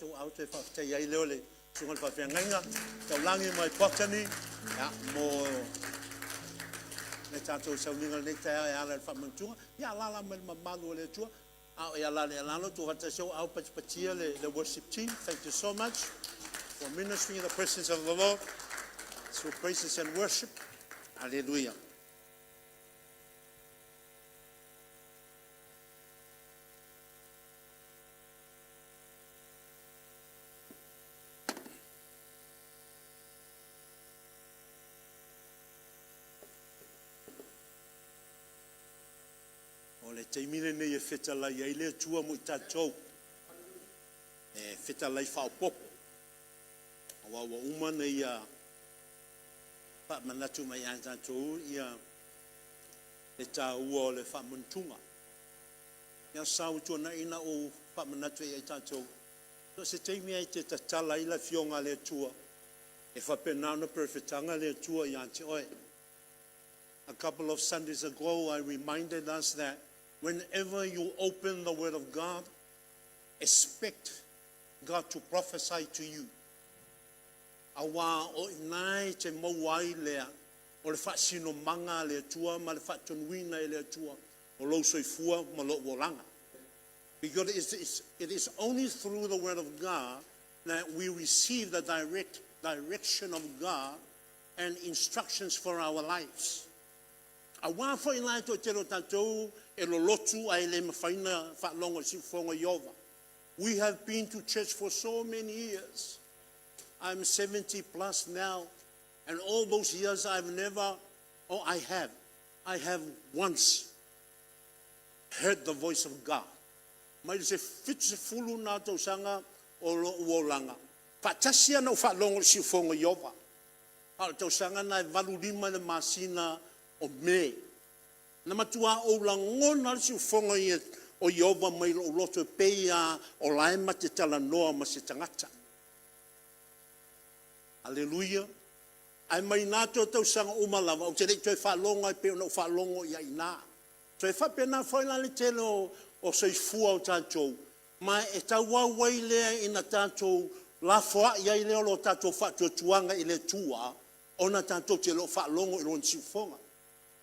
Au toe faafetai ai lea o le susuga i le faafeagaiga taulagi mai Botany mo le tatou sauniga o lenei taeao e ala i le faamanatuga. Ia alaala mai le mamalu o le Atua. A o e alaala i lalo, tuufaatasia ua au patipatia le worship team. Thank you so much for ministering in the presence of the Lord through praises and worship. Hallelujah. O le taimi lenei e fetalai ai le Atua mo i tatou, e fetalai faaopoopo, aua ua uma ona Ia faamanatu mai ia tatou le taua o le faamanatuga. Ia sa ua tuanai na ou faamanatu ai ia i tatou, so o se taimi lava e te tatala ai le Afioga a le Atua, e faapena ona perofetaga le Atua ia te oe. A couple of Sundays ago, I reminded us that whenever you open the Word of God, expect God to prophesy to you. Aua o i ina e te maua ai lea o le faasinomaga a le Atua ma le faatonuina e le Atua o lou soifua ma lou olaga. Because it is only through the Word of God that we receive the direct direction of God and instructions for our lives. Aua foi la e toatele o tatou e lolotu ae le mafai ona faalogo i le siufofoga o Ieova. We have been to church for so many years. I'm 70 plus now, and all those years I've never, oh, I have once heard the voice of God. Mai le se 70 na tausaga o lou olaga. Faatasi ana ou faalogo i le siufofoga o Ieova. A o le tausaga na e 85 le masina o Me. Na matua ou lagona le siufofoga ia o Ieova mai lou loto e pei a o lae ma te talanoa ma se tagata. Aleluia. Ae mai na toe tausaga uma lava, ou te lei toe faalogo ai pei ona ou faalogo i ai ina. So e faapena foi la le tele o soifua o tatou, ma e tauau ai lea ina tatou lafoai ai lea o lo tatou faatuatuaga i le Atua, ona tatou te le o faalogo i lona siufofoga.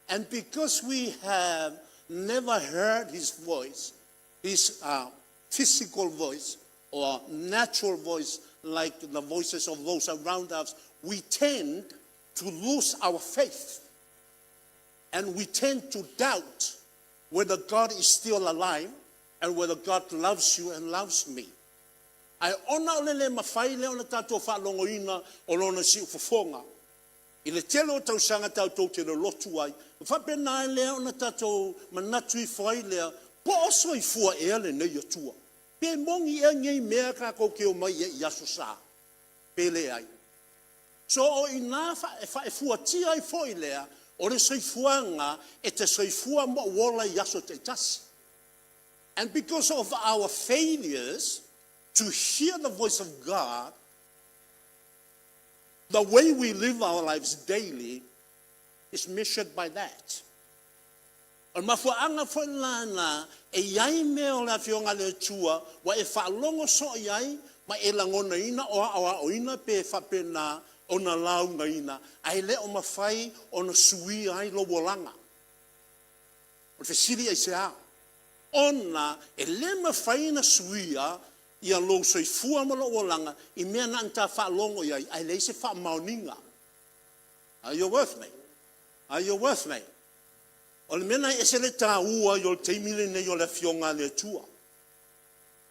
And because we have never heard his voice, his physical voice or natural voice like the voices of those around us, we tend to lose our faith. And we tend to doubt whether God is still alive and whether God loves you and loves me. Ae ona o le le mafai lea ona tatou faalogoina o lona siufofoga i le tele o tausaga tatou te lolotu ai, faapena ai lea ona tatou manatu ifo ai lea, po o soifua ea lenei Atua. Pe moni ea nei mea tatou te omai ai i Aso Sa, pe leai. So o ina e faefuatia ai foi lea o le soifuaga e te soifua ma ou ola i aso taitasi. And because of our failures to hear the voice of God, the way we live our lives daily is measured by that. O le mafuaaga foi lana e iai mea o le afioga a le Atua ua e faalogo soo i ai ma e lagonaina o aoaoina pe faapena ona laugaina ae le o mafai ona suia ai lou olaga. O le fesili aisea? Ona e le mafai ona suia ia lou soifua ma lou olaga i mea na ona ta faalogo i ai ae leai se faamaoniga. Are you with me? Are you with me? O le mea na e ese le taua i o le taimi lenei o le afioga a le Atua.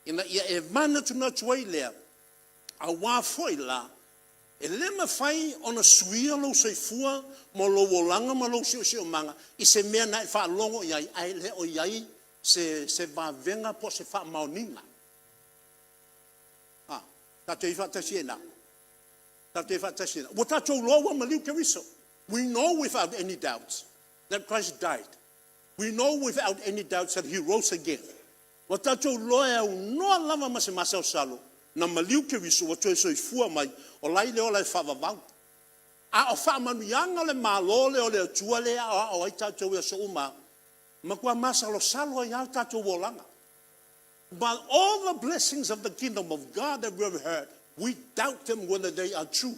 Ina ia e manatunatu ai lea, auā foi la, e le mafai ona suia lou soifua ma lou olaga ma lou siosiomaga i se mea na e faalogo i ai, ae le o i ai se vavega po o se faamaoniga. Ah, tatou i faatasi e na. Tatou i faatasi e na. Ua tatou iloa ua maliu Keriso. We know without any doubts that Christ died. We know without any doubts that he rose again. Ua tatou iloa e aunoa lava ma se masalosalo na maliu Keriso ua toe soifua mai o lai le ola e faavavau. A o faamanuiaga le Malo lea o le Atua lea aoao ai tatou i aso uma, matua masalosalo ai lava o tatou olaga. But all the blessings of the kingdom of God that we have heard, we doubt them whether they are true.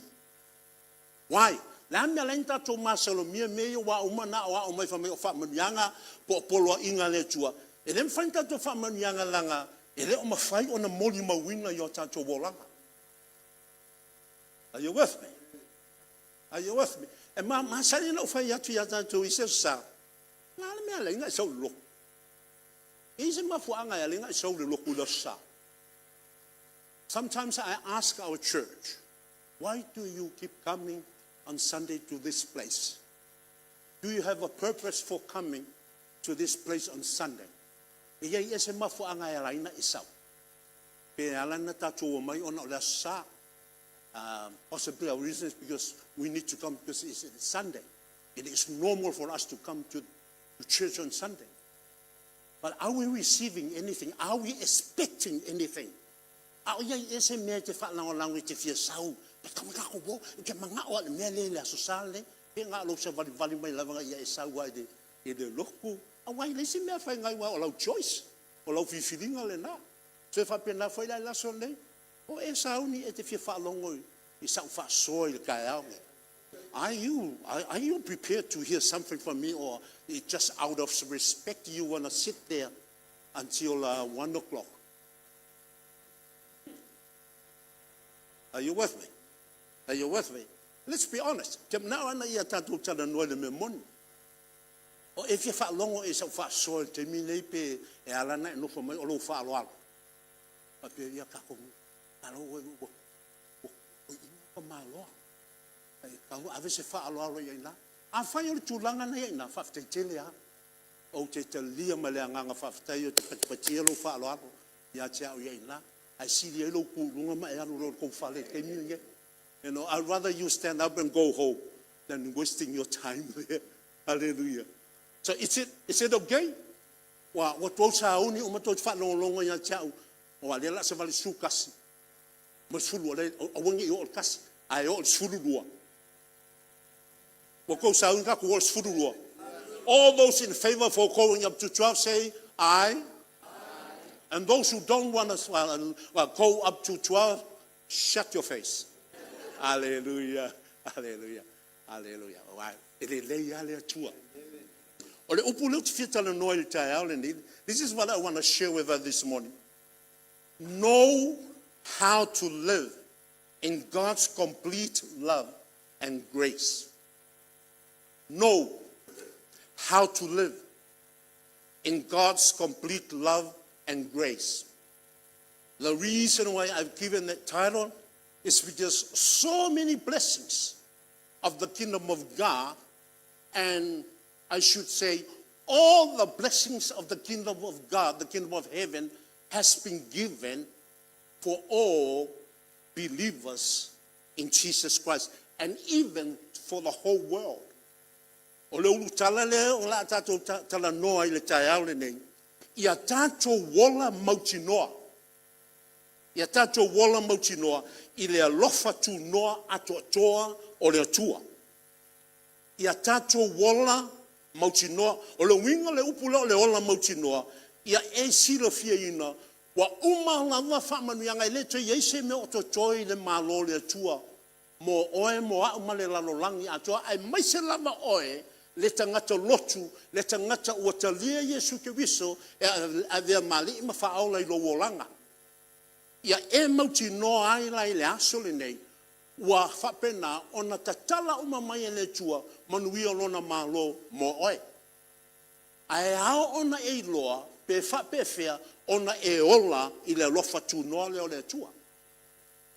Why? Le a mea lai tatou masalomia mea ia ua uma na o mai fa mai o faamanuiaga po o poloaiga a le Atua. E le mafai ona tatou faamanuiaga leaga e le o mafai ona molimauina i o tatou olaga. Are you with me? Are you with me? E masani ona ou fai atu ia tatou i se sa. Na le mea lai na e sau le lotu. E i se mafuaaga e ala ai ona e sau i le lotu i le Aso Sa. Sometimes I ask our church, why do you keep coming on Sunday to this place? Do you have a purpose for coming to this place on Sunday? E i ai ea se mafuaaga e ala ai ona e sau? Pe ala ona tatou omai ona o le Aso Sa. Possibly our reason is because we need to come because it's Sunday. It is normal for us to come to church on Sunday. But are we receiving anything? Are we expecting anything? A o iai ea se mea e te faalagolago i te fia sau, pe tau tatou o, e te manao lava i le mea lea i le Aso Sa lenei, pe na o lou savalivali mai lava ina ia e sau lava i le lotu. Aua e leai se mea e afaina ai aua o lau choice, o lau filifiliga lena. So e faapena foi la i le aso lenei, o e sauni e te fia faalogo i sau faasoa i le taeao lenei. Are you prepared to hear something from me, or it just out of respect you want to sit there until 1 o'clock? Are you with me? Are you with me? Let's be honest. Te manao ana ia tatou talanoa i le mea moni. O e fia faalogo i sau faasoa i le taimi nei pe e ala ona e nofo mai o lou faaaloalo. Faapea ia tatou alo ua ua ua ua maloa. E tau ave se faaaloalo i ai ina. Afai o le tulaga na i ai ina, faafetai tele lava. Ou te talia ma le agaga faafetai, ou te patipatia lou faaaloalo ia te au i ai ina. Ae sili ai lou tu i luga ma e alu loa i le tou fale i le taimi lenei. I'd rather you stand up and go home than wasting your time there. Hallelujah. So is it okay? Ua tou sauni uma tou te faalogologo ia te au, aua o lea o le a savali i le 11 ma le 12, aua ne i oo i le 1, ae oo i le 12. Ua tou sauni tatou oo i le 12. All those in favor for going up to 12, say aye. And those who don't want to go up to 12, shut your face. Hallelujah. Hallelujah. Hallelujah. E lelei lava le Atua. O le upu lea ou te fia talanoa i le taeao lenei. This is what I want to share with us this morning. Know how to live in God's complete love and grace. Know how to live in God's complete love and grace. The reason why I've given that title is because so many blessings of the kingdom of God, and I should say, all the blessings of the kingdom of God, the kingdom of heaven, has been given for all believers in Jesus Christ and even for the whole world. O le ulutala lea o la tatou talanoa i le taeao lenei, ia tatou ola mautinoa. Ia tatou ola mautinoa i le alofa tunoa atoatoa o le Atua. Ia tatou ola mautinoa. O le uiga o le upu lea o le ola mautinoa, ia e silafiaina, ua uma lava faamanuiaga e le toe i ai se mea o totoe i le Malo o le Atua mo oe, mo au ma le lalolagi atoa, aemaise lava oe le tagata lotu, le tagata ua talia Iesu Keriso e avea ma Alii ma Faaola i lou olaga. Ia e mautinoa ai la i le aso lenei, ua faapena ona tatala uma mai e le Atua manuia o lona Malo mo oe. Ae ao ona e iloa pe faapefea ona e ola i le alofa tunoa lea o le Atua.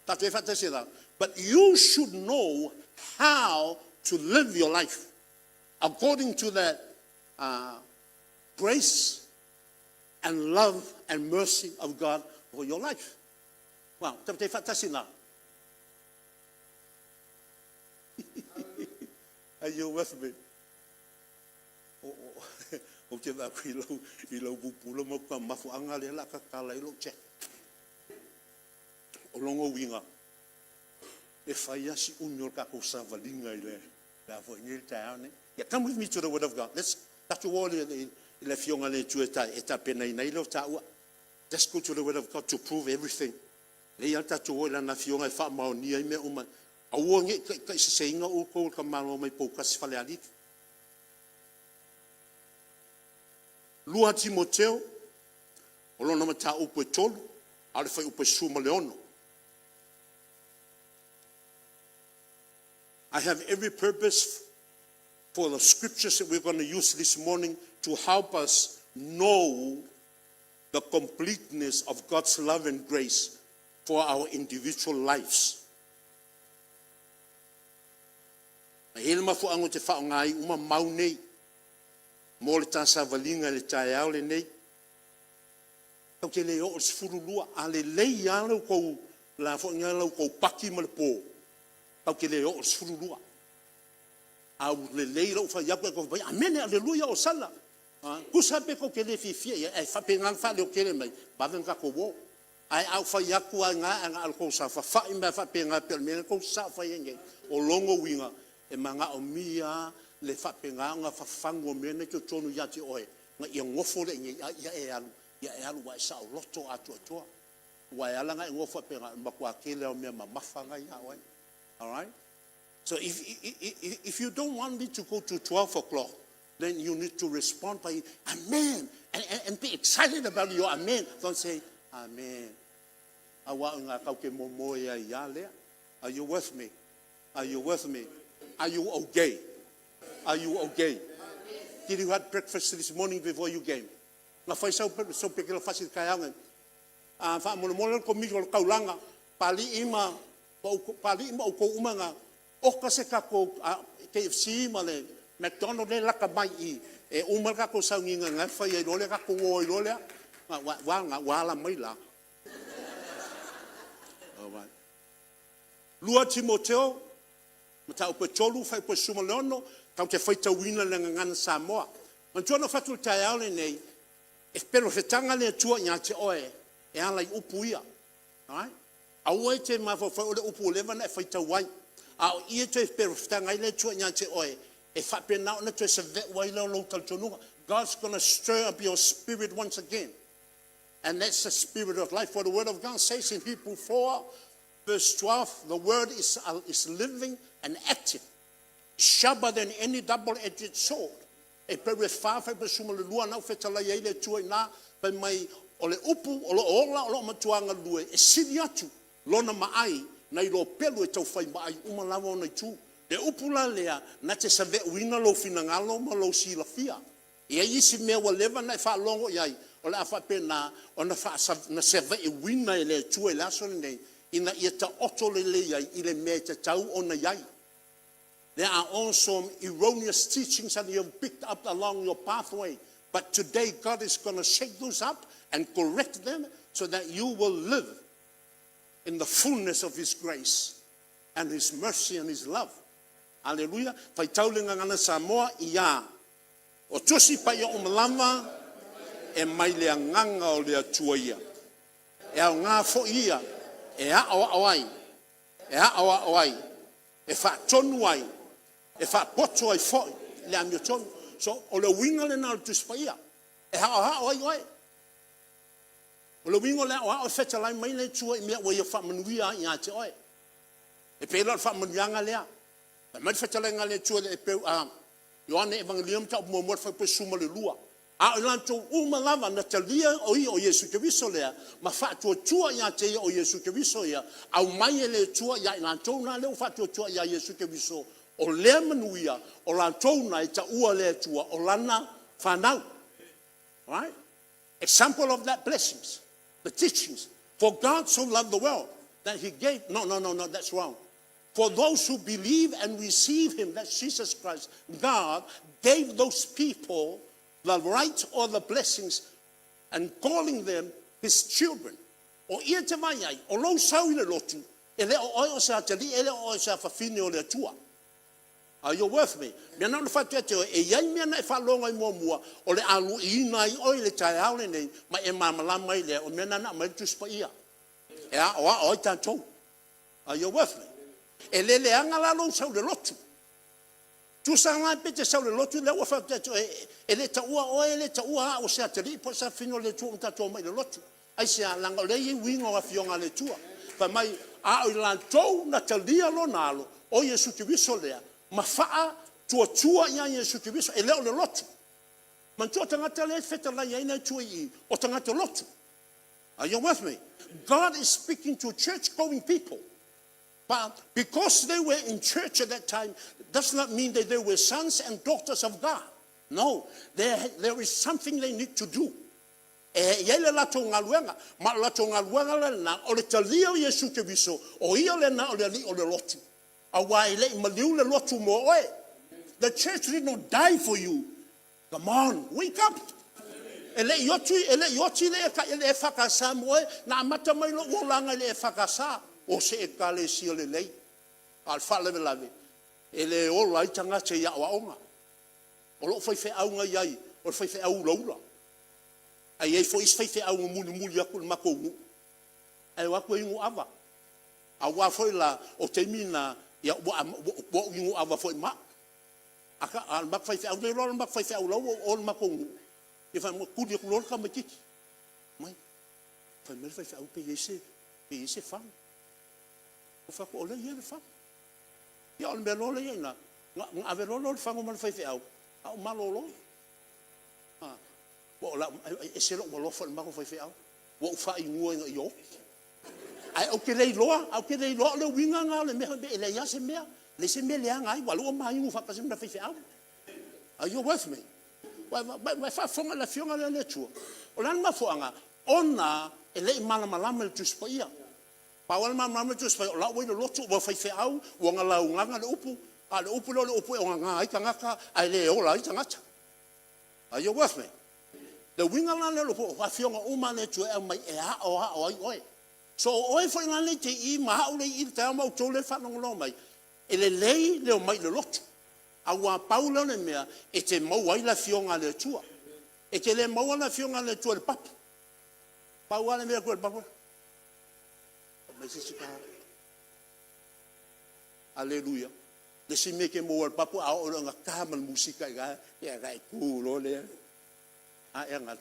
Tatou e faatasi la. But you should know how to live your life according to that grace and love and mercy of God for your life. Wow, tatou e faatasi la. Are you with me? Ou te vaai i lau pupula ma ka mafuaaga lea o le a tatala ai lou cheque. O lona uiga, e fai lava si umi o le tatou savaliga i le a foi nei le taeao nei. Yeah, come with me to the Word of God. Let's tatou o i le Afioga i le Atua e tapenaina ai leo taua. Just go to the Word of God to prove everything. Lei a tatou o i lana afioga e faamaonia ai mea uma. Aua ne i taitaiseseina outou e le tamaloa mai Poutasi Falealili. 2 Timoteo, o lona mataupu e 3, a o le fuaiupu e 16. I have every purpose for the scriptures that we're going to use this morning to help us know the completeness of God's love and grace for our individual lives. E i ai le mafuaaga ou te faaaoga ai uma mau nei mo le ta savaliga i le taeao lenei. Tatou te le oo i le 12, a lelei lava la outou, la foi la outou paki ma le po, tatou te le oo i le 12. A lelei lou fai atu, tou fai mai, Amene aleluia osana. Tusa pe tou te le fiafia i ai, ae faapena ona faaleotele mai, vave ona tatou o. Ae a ou fai atu lava i ina ae na o le tou saofafai mai lava faapena e pei o le mea lea tou te saofai ai nei, o lona uiga, e manaomia lava le faapena ona fafagu o mea na e i totonu ia te oe, ina ia nofo lea i inei, a ia e alu, ia e alu ua e saoloto atoatoa. Aua e ala ona e nofo faapena, o le matua tele lava o mea mamafa na e ia oe. Alright? So if you don't want me to go to 12 o'clock, then you need to respond by amen and be excited about your amen. Don't say amen. Aua o ina tatou te momoe ai lava lea. Are you with me? Are you with me? Are you okay? Are you okay? Did you have breakfast this morning before you came? Na fai sau pekelefasi i le taeao lenei? A faamolemole le komiti o le taulaga, Papalii ma outou uma na, oka se tatou KFC ma le McDonald lea e lata mai i i, e uma le tatou sauniga i ina fai ai loa lea, tatou o ai loa lea. Ua a lena? Ua ala mai la? 2 Timoteo, mataupu e 3, fuaiupu e 16, tatou te faitauina i le Gagana Samoa. Manatua na ou fai atu i le taeao lenei, e perofetaga le Atua ia te oe e ala i upu ia. Alright? Aua e te mafaufau o le upu ua leva ona e faitau ai, a o i e toe perofetaga ai le Atua ia te oe, e faapena ona toe saveu ai lea o lou talitonuga. God's gonna stir up your spirit once again. And that's the spirit of life. For the word of God says in Hebrew 4, verse 12, the word is living and active, sharper than any double-edged sword. Heperu e 4, fuaiupu e 12, na ua fetalai ai le Atua i ina, fai mai, o le upu o lo o ola o lo o matua galue, e sili atu lona maai nai lo pelu e tau fai maai uma lava ona itu. Le upu la lea, na te saveuina lou finagalo ma lou silafia. E i ai isi mea ua leva ona e faalogo i ai, o le a faapena ona saveuina e le Atua i le aso lenei, ina ia taoto lelei ai i le mea e tatau ona i ai. There are also erroneous teachings that you have picked up along your pathway. But today God is going to shake those up and correct them so that you will live in the fullness of His grace and His mercy and His love. Aleluia. Faitau le Gagana Samoa ia. O Tusi Paia uma lava e mai le agaga o le Atua ia. E aoga foi ia e aoao ai, e aoao ai, e faatonu ai, e faapoto ai foi le amiotonu. So, o le uiga lena o le Tusi Paia, e haohao ai oe. O le uiga o le aoao e fetalai mai le Atua i mea ua ia faamanuia ai ia te oe. E pei la o le faamanuiaga lea. Fai mai le fetalaiga a le Atua i le Ioane Evagelio mataupu muamua le fuaiupu e 12. A o i latou uma lava na talia o ia o Iesu Keriso lea, ma faatuatua ia te ia o Iesu Keriso ia, aumai e le Atua ia i latou na lea ua faatuatua ia Iesu Keriso, o lea manuia, o latou na e taua e le Atua o lana fanau. Right? Example of that blessings, the teachings. For God so loved the world that he gave. No, no, no, no, that's wrong. For those who believe and receive him, that's Jesus Christ, God gave those people the right or the blessings and calling them his children. O ia te vai ai, o lou sau i le lotu, e le o oe o se atalii, e le o oe o se afafine o le Atua. Are you with me? Mea na ona faapea atu, e i ai mea na e faalogo ai muamua, o le a luiina ai oe i le taeao lenei, ma e malamalama ai lea, o mea na na aumai ai le Tusi Paia. E aoao ai tatou. Are you with me? E le leaga la lou sau i le lotu. Tusa la pe te sau i le lotu lea ua faapea atu, e le taua oe, e le taua au o se atalii po o se afafine o le Atua ua tatou omai i le lotu. Aisea? Leaga o lea e i ai uiga o Afioga a le Atua. Fai mai, a o i latou na talia Lona Alo, o Iesu Keriso lea, ma faatuatua ia Iesu Keriso, e le o le lotu. Manatua o tagata lea e fetalai ai le Atua i i, o tagata lotu. Are you with me? God is speaking to church going people. But because they were in church at that time, does not mean that they were sons and daughters of God. No, there is something they need to do. E i ai le latou galuega, ma o le latou galuega la lena, o le talia o Iesu Keriso, o Ia lena o le Alii o le lotu, aua e le i maliu le lotu mo oe. The church did not die for you. Come on, wake up! E le i oti, e le i oti le EFKS mo oe, na amata mai lou olaga i le EFKS, o se ekalesia lelei. A o le faalavelave, e le ola ai tagata i aoaoga. O lou faifeau na i ai, o le faifeau ulaula. Ae i ai foi isi faifeau na mulimuli atu i le matou nuu, ae o atu e inu ava. Aua foi la, o taimi na, ia ua ou inu ava foi ma au. A o le matou faifeau, ou te iloa o le matou faifeau la ua i o i le matou nuu, ia fai mai, tuli atu loa le tamaitiiti, fai mai le faifeau pe i ai se fagu. Ou fai atu, o lea e i ai le fagu. Ia o le mea loa lea e i ai i ina, na ave loa lea o le fagu ma le faifeau, ae ou malolo. E ese lou alofa i le matou faifeau, ua ou faainuina ina ia oti. Ae ou te le iloa, ae ou te le iloa o le uiga lena o le mea, e leai lava se mea, leai se mea e leaga ai, aua o lea ua ma inu faatasi ma le faifeau. Are you with me? Ua e faafofoga i le Afioga lea a le Atua? O le a le mafuaaga? Ona e le i malamalama i le Tusi Paia. Pau lava le malamalama i le Tusi Paia, o la ua i le lotu, ua faifeau, ua na laugaga le upu, a o le upu lea o le upu e ogaga ai tagata ae le ola ai tagata. Are you with me? Le uiga la lea o Afioga uma a le Atua e aumai e aoao ai oe. So o oe foi la lea e te i i ma au lea e i i i le taeao ma outou lea e faalogologo mai, e lelei le omai i le lotu, aua pau lea o le mea e te maua ai le Afioga a le Atua. E te le maua le Afioga a le Atua i le papu. Pau lava le mea e alu atu i le papu, aumai se isi $1. Aleluia. Le isi mea e te maua i le papu, a oo loa ina ta ma le musika i ina, ia ona e tu loa lea, a ea galu.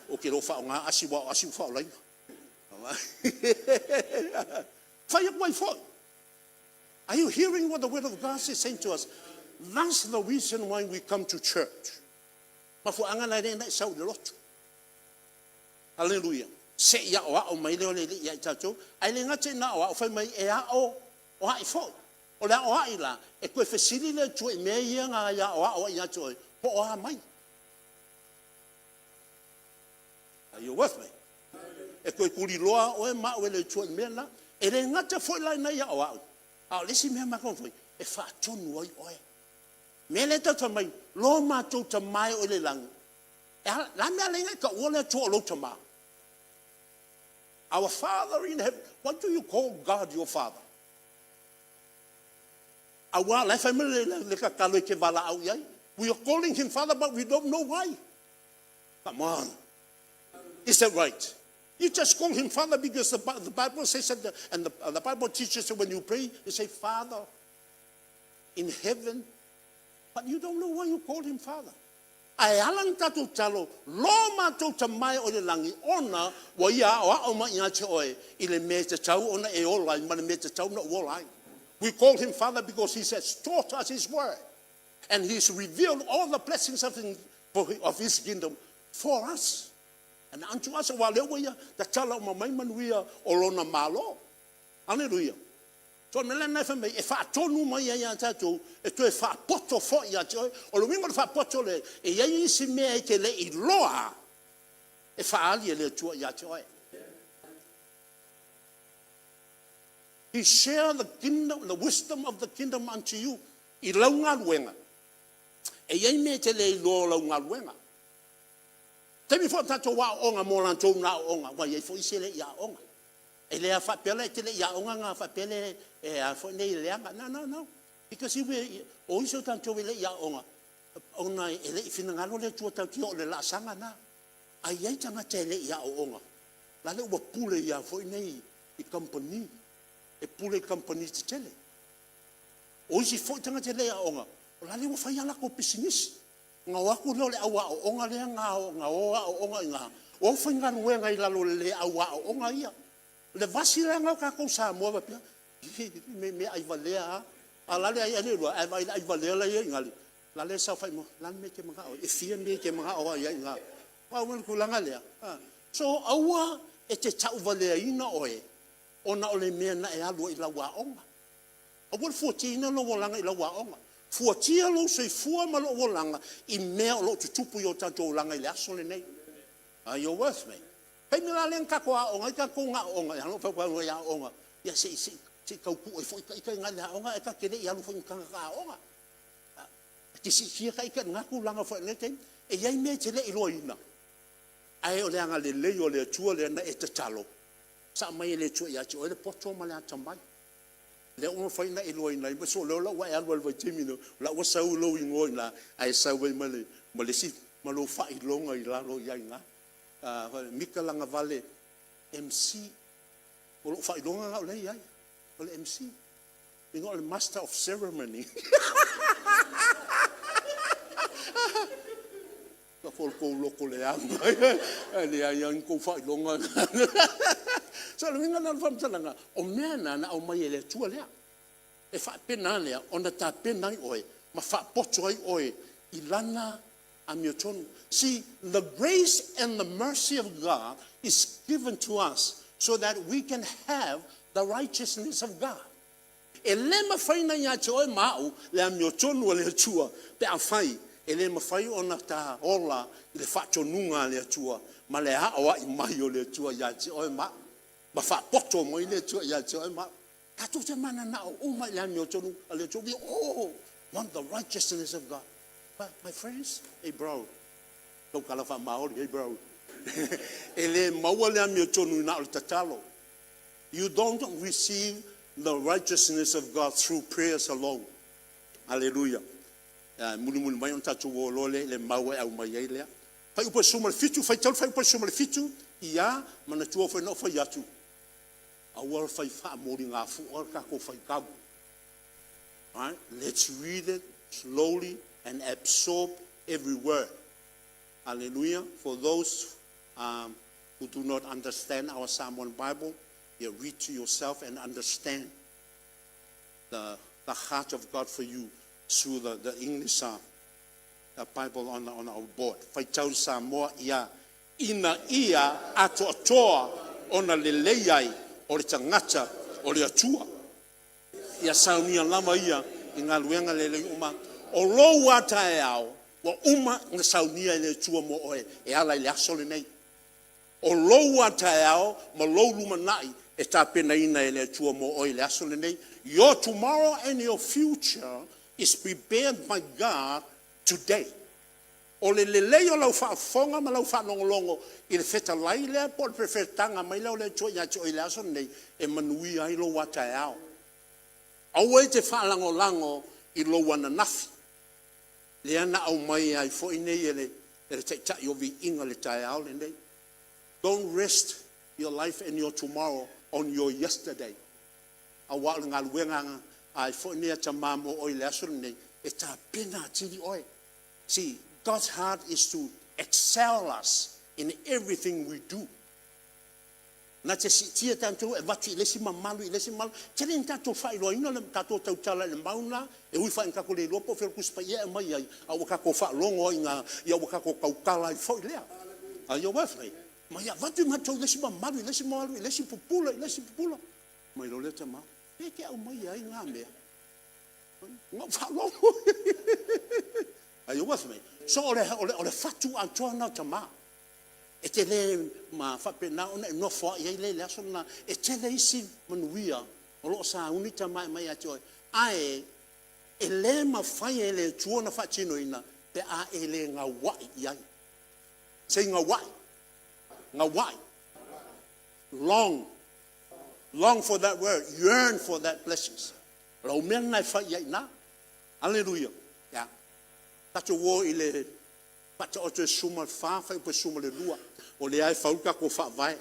Ou te le o faaaogaina asi aua o asi ua faaolaina. Fai atu ai foi. Are you hearing what the word of God is saying to us? That's the reason why we come to church. Mafuaaga la lea na e sau i le lotu. Aleluia. Se i aoao mai lea o le Alii ia i tatou. Ae le gata ina aoao, fai mai e aoai foi. O le aoai la, e toe fesili le Atua i mea ia na ia aoao ai ia te oe, po o a mai. Are you with me? E toe tuliloa oe ma au e le Atua i mea na. E le gata foi la i ina i aoao, a o le isi mea matou e faatonu ai oe. Mea lea tatou te fai mai, lo matou Tama e o i le lagi, o le a le mea e ala ai ona e taua le Atua o lou Tama? Our Father in heaven. Why do you call God your Father? Aua o la e fai mai le tatalo e te valaau i ai. We are calling him Father but we don't know why. Come on. Is that right? You just call him Father because the Bible says that, and the Bible teaches that when you pray, you say, Father in heaven. But you don't know why you call him Father. Ae ala na tatou talo, lo matou Tama e o i le lagi, ona ua ia aoao mai ia te oe i le mea e tatau ona e ola ai ma le mea e tatau ona ou ola ai. We call him Father because he has taught us his word. And he's revealed all the blessings of his kingdom for us. And unto us, aua lea ua ia tatala uma mai manuia o lona malo. Aleluia. So mea lena e fai mai, e faatonu mai ai ia tatou, e toe faapoto foi ia te oe. O le uiga o le faapoto le, e i ai isi mea e te le iloa e faaali e le Atua ia te oe. He share the kingdom, the wisdom of the kingdom unto you. I lau galuega, e i ai mea e te le iloa o lau galuega. Taimi foi o tatou aoaoga mo latou na aoaoga, ua i ai foi isi e le i aoga. E le faapea la e te le i aoga na faapea le e a foi nei leaga. No, no, no. Because if o isi o tatou e le i aoga, ona e le i finagalo le Atua tatou te oo i le laasaga na. Ae i ai tagata e le i aoaoga, la le ua pule ia foi nei i kamupani, e pule i kamupani tetele. O isi foi tagata e le i aoga, o la le ua fai a latou pisinisi. Na o atu lea o le au aooga lea na o aooga i ina, O aufaigaluega i lalo o le le au aooga ia. O le vasi la lena o tatou Samoa faapea, me mea ai valea lava. A o la le ai le lua, ae vaai i le ai valea la e i ai i ina, la le saofai mai, o le a le mea e te manao ai? E fia mea e te manao ai i ina? Aua o le tulaga lea. So aua e te tauvaleaina oe ona o le mea na e alu ai i lau aoga. Aua le fuatiaina lou olaga i lau aoga. Fuatia lou soifua ma lou olaga i mea o lo o tutupu i o tatou olaga i le aso lenei. Are you with me? O le taimi la lea na tatou aooga ai tatou na aooga i aoga, ia se i tau tuu ai foi ita i ina i le aoga ae ta te le i alu foi ni tagata aoga. E te siitia ita i lena tulaga foi i lena taimi. E i ai mea e te le iloaina, ae o le agalelei o le Atua lea na e tatalo, sa aumai e le Atua ia te oe le poto ma le atamai. Lea ua mafai ona e iloaina ai, so o lea la ua e alu lava i le vaitaimi lenei, o la e ua sau lou igoa i ina, ae sau ai ma le isi, ma lou faailoga i lalo i ai i ina. Mika Lagavale MC. O lou faailoga lena o lea e i ai, o le MC. O le Master of Ceremony. Lafo i lo outou loto leaga, ae leai lava ni tou faailoga na. So o le uiga lena o le faamatalaga, o mea na na aumai e le Atua lea, e faapena a lea ona tapena ai oe ma faapoto ai oe i Lana amiotonu. See, the grace and the mercy of God is given to us so that we can have the righteousness of God. E le mafai ona ia te oe ma au le amiotonu a le Atua pe afai e le mafai ona ta ola i le faatonuga a le Atua ma le aoai mai o le Atua ia te oe ma au, ma faapoto mai le Atua ia te oe ma au. Tatou te mananao uma i le amiotonu a le Atua. We all want the righteousness of God. But my friends, hey bro, tautala faamaoli, hey bro, e le maua le amiotonu na o le tatalo. You don't receive the righteousness of God through prayers alone. Hallelujah. Mulimuli mai ona tatou o loa lea i le mau e aumai ai lea. Fuaiupu 17, faitau le fuaiupu 17, ia manatua foi na ou fai atu, aua le fai faamoligafua le tatou faitau. Right? Let's read it slowly and absorb every word. Hallelujah. For those who do not understand our Samoan Bible, you read to yourself and understand the heart of God for you through the English Bible on our board. Faitau Samoa ia ina ia atoatoa ona lelei ai o le tagata o le Atua. Ia saunia lava ia i galuega lelei uma. O lou a taeao, ua uma ona saunia e le Atua mo oe e ala i le aso lenei. O lou a taeao ma lou lumanai e tapenaina e le Atua mo oe i le aso lenei. Your tomorrow and your future is prepared by God today. O le lelei o lau faafofoga ma lau faalogologo i le fetalai lea po o le fetaga mai lea o le Atua ia te oe i le aso lenei, e manuia ai lou taeao. Aua e te faalagolago i lou ananafi, lea na aumai ai foi nei e le Taitai o Viiga i le taeao lenei. Don't rest your life and your tomorrow on your yesterday. Aua o le galuega ai foi nei a Tama mo oe i le aso lenei, e tapena atili oe. See, God's heart is to excel us in everything we do. Na te siitia tatou e avatu i le isi mamalu i le isi mamalu. Tele ina tatou faailoaina le tatou tautala i le mau lena, e ui foi ina tatou le iloa po o fea le Tusi Paia e aumai ai, a ua tatou faalogo ai i ina, ia ua tatou tautala ai foi lea. Are you with me? Ma ia avatu matou i le isi mamalu, i le isi mamalu, i le isi pupula, i le isi pupula. Mai loa lea tama, e te aumai ai ngā mea. Na ou faalogo. Are you with me? So o le fatu atoa lena o tama. E te le ma faapena ona e nofo ai ai le aso lena. E tele isi manuia o lo o sauni tama e mai ia te oe. Ae e le mafai e le Atua ona faatinoina pe a e le gauai i ai. Say gauai. Gauai. Long. Long for that word. Yearn for that blessings. O lau mea lena e fai i ai na. Aleluia. Ia. Tatou o i le Faataoto e 14, fuaiupu e 12. O lea e fau le tatou faavae.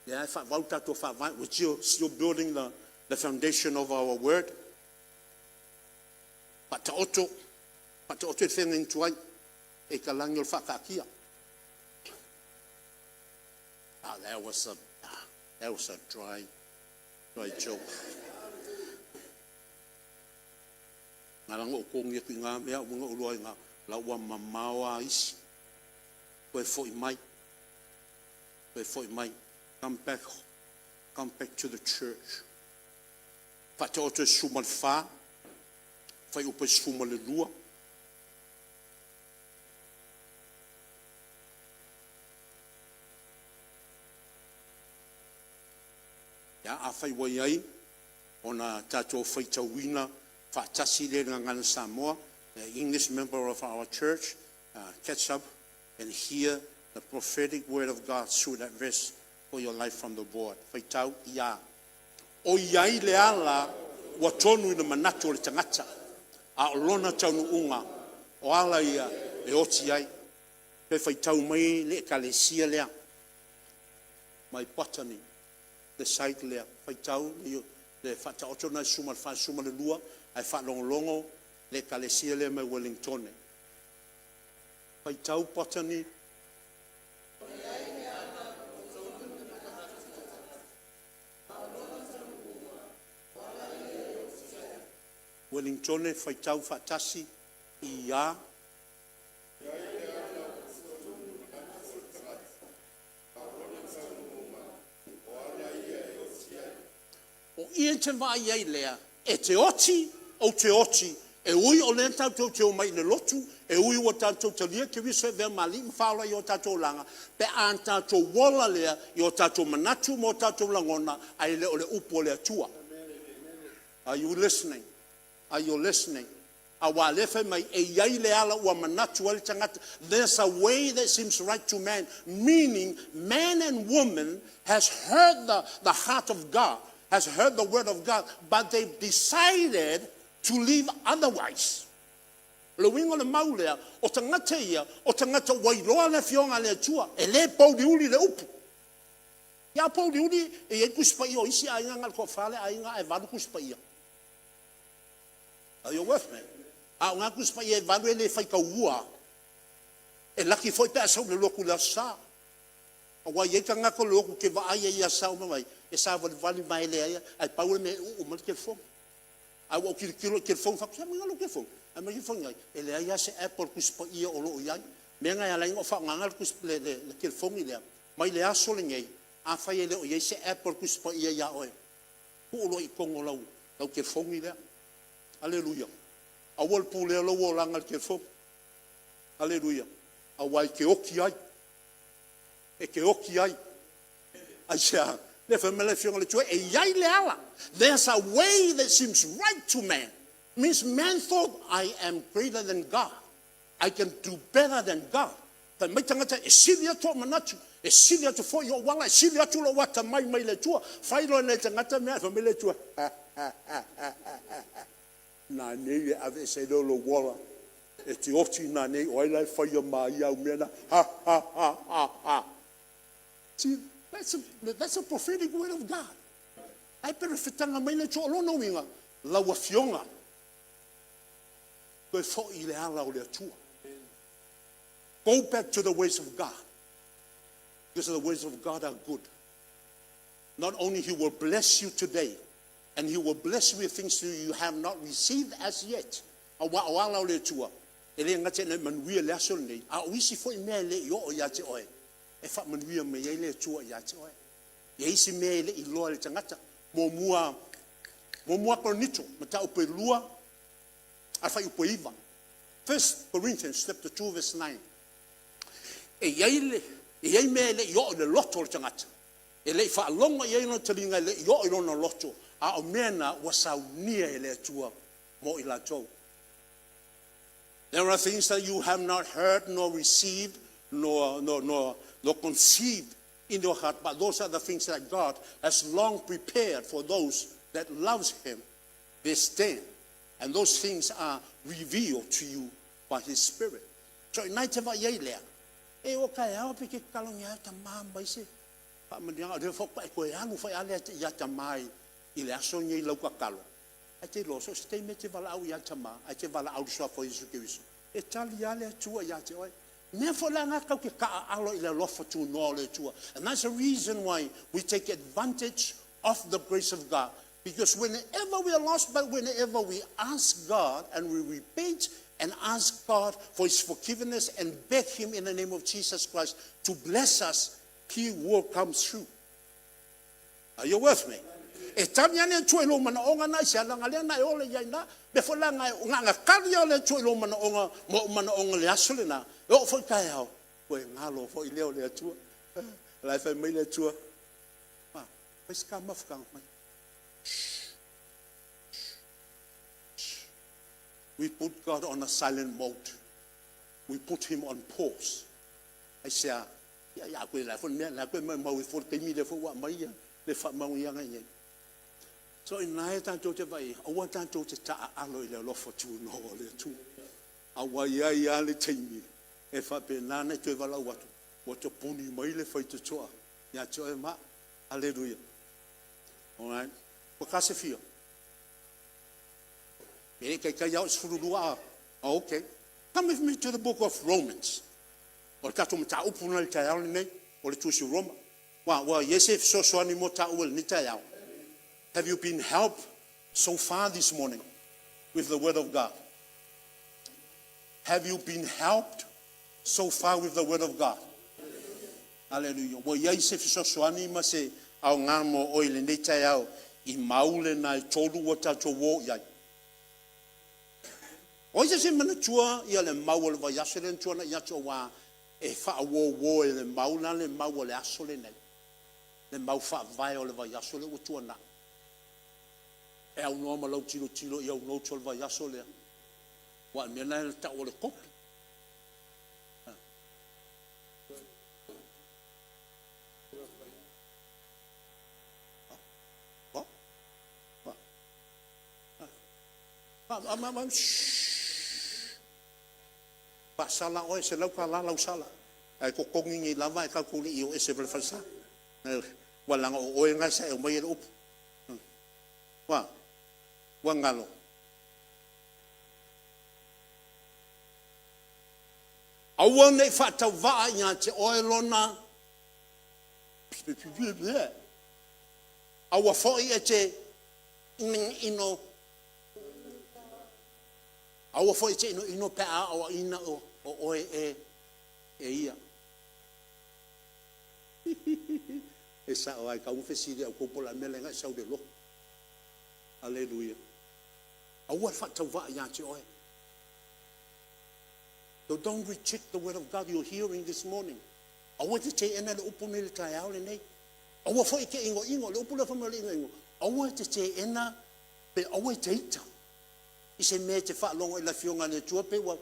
Lea e faavau le tatou faavae. We're still building the foundation of our word. Faataoto, faataoto e le feagaiga tuai e talagi o le faataatia. Ah, that was a dry, dry joke. Ngala o kongi aku ngā mea unga uloa i ngā la ua mamao a isi. Toe fo'i mai. Toe fo'i mai. Come back. Come back to the church. Faataoto e 14, fuaiupu e 12. Ia, afai ua i ai, ona tatou faitauina faatasi lea i le Gagana Samoa, the English member of our church, catch up and hear the prophetic word of God through that verse for your life from the board. Faitau ia. O i ai le ala ua tonu i le manatu o le tagata, a o lona taunuuga, o ala ia e oti ai. Pe faitau mai le ekalesia lea, mai Botany, le site lea, faitau le faataoto lena e 14, 12, ae faalogologo le ekalesia lea mai Ueligitone. Faitau Botany. Ueligitone, faitau faatasi ia. O i e te vaai ai lea, e te oti, ou te oti, e ui o lea tatou te omai i le lotu, e ui ua tatou talia Keriso e avea ma Alii ma Faaola i o tatou olaga, pe a tatou ola lea i o tatou manatu ma o tatou lagona, ae le o le upu a le Atua. Are you listening? Are you listening? Aua lea fai mai, e i ai le ala ua manatu ai le tagata. There's a way that seems right to man, meaning man and woman has heard the heart of God, has heard the word of God, but they've decided to live otherwise. O le uiga o le mau lea, o tagata ia, o tagata ua iloa le afioga a le Atua, e le pouliuli le upu. Ia pouliuli, e i ai Tusi Paia o isi aiga na o le toafa le aiga ae 8 Tusi Paia. Are you with me? A o ngā Tusi Paia e 8 e le faitaua. E laki foi pe a sau le lotu i le Aso Sa. Aua e i ai tagata o le lotu e te vaai ai i aso Sa uma mai, e savalivali mai e leai, ae pau le mea e uu mai le telefoni. Ae ua ou tilotilo i le telefoni, fai atu, se aumaiga lou telefoni. Aumai le telefoni ai, e leai lava se app o le Tusi Paia o lo o i ai. Mea na e ala ai ona ou faaaogaina le telefoni lea, mai le aso lenei, afai e le o i ai se app o le Tusi Paia ia oe, tuu loa i totonu o lau telefoni lea. Aleluia. Aua le pulea lou olaga i le telefoni. Aleluia. Aua e te oti ai. E te oti ai. Aisea? Lea fai mai le Afioga a le Atua, e i ai le ala. There's a way that seems right to man. Means man thought, I am greater than God. I can do better than God. Fai mai tagata, e sili atu ou manatu, e sili atu foi ou ala, e sili atu lou atamai mai le Atua. Fai loa e nai tagata mea, fai mai le Atua, ha, ha, ha, ha, ha, ha. Nanei e aveese ai lea o lou ola, e te oti nanei, o ai la e faia ma ia au mea na, ha, ha, ha, ha, ha. See, that's a prophetic word of God. Ai perefetanga mai le Atua o lona uiga, lau afioga, toe foi i le ala o le Atua. Go back to the ways of God. Because the ways of God are good. Not only He will bless you today, and He will bless you with things you have not received as yet. Aua o ala o le Atua, e le gata ina e manuia le aso lenei, a o isi foi mea e le i oo ia te oe, e faamanuia mai ai le Atua ia te oe. E i ai isi mea e le i iloa e le tagata. Muamua, muamua Korinito, mataupu e 2, a fuaiupu e 9. 1 Corinthians chapter 2 verse 9. E i ai, e i ai mea e le i oo i le loto o le tagata. E le i faalogo i ai lona taliga, e le i oo i lona loto, a o mea na ua saunia e le Atua mo i latou. There are things that you have not heard, nor received, nor conceived in your heart, but those are the things that God has long prepared for those that loves Him. Verse 10. And those things are revealed to you by His Spirit. So i nai te vai ai lea, e o ka e ao pe ke tatalo ni a tamā mai se faamanuiaga, o lea whakapa e koe alu whai ale ia tamā i le aso nei lau tatalo. Ae te iloa, so o se taimi e te valaau ia tamā, ae te valaau i le suafa o Iesu Keriso. E tali lava le Atua ia te oe. Mea foi la na tatou te taaalo i le alofa tunoa o le Atua. And that's the reason why we take advantage of the grace of God. Because whenever we are lost, but whenever we ask God and we repent and ask God for His forgiveness and beg Him in the name of Jesus Christ to bless us, He will come through. Are you with me? E tali ane Atua i lou manaoga na i se alaga lea na e ola i ai na. Mea foi la na e na tali o le Atua i lou manaoga ma ou manaoga le aso lena. E oo foi taeao, ua e galo foi lea o le Atua. La e fai mai le Atua, ma, fai se ta mafutaga mai. We put God on a silent mode. We put him on pause. Aisea, ia ia koe la foi mea la koe mai mau e foi taimi le foi ua mai ia le faamanuiaga i ai. So ina e tatou te vaai, aua tatou te taaalo i le alofa tunoa o le Atua. Aua e i ai lava le taimi e faapena ona e toe valaau atu, ua tapuni mai le faitotoa ia te oe ma au. Aleluia. Alright. Ua ta se fia? E le taitai lava oo i le 12 a? Oh, okay. Come with me to the book of Romans. O le tatou mataupu lena i le taeao lenei, o le tusi o Roma. Ua i ai se fesoasoani mo taua i lenei taeao? Have you been helped so far this morning with the word of God? Have you been helped so far with the word of God? Hallelujah. Ua i ai se fesoasoani ma se aoga mo oe i lenei taeao i mau lena e tolu ua tatou o i ai. O ai se isi e manatua ia le mau o le vaiaso lea na tuanai atu aua e faauouo e le mau la le mau o le aso lenei, le mau faavae o le vaiaso lea ua tuanai. E aunoa ma lau tilotilo i au notes o le vaiaso lea, aua o le mea lena e tau o le kopi. Faasala oe, $100 lau sala. Ae totogi nei lava ae tatou le i o ese ma le falesa. Ua leaga o oe lena sa e aumaia le upu. Ua, ua galo. Aua ne i faatauvaa ia te oe lona, aua foi e te inoino, aua foi e te inoino pe a aoaina o oe e ia. E sao lava, e tatau ona fesili ia outou po o le a le mea e ala ai ona e sau i le lotu. Aleluia. Aua le faatauvaa ia te oe. So don't reject the word of God you're hearing this morning. Aua te teena le upu nei i le taeao lenei. Aua foi e te inoino, le upu lea fai mai o le inoino, aua e te teena pe aua e te ita i se mea e te faalogo i le Afioga a le Atua pe ua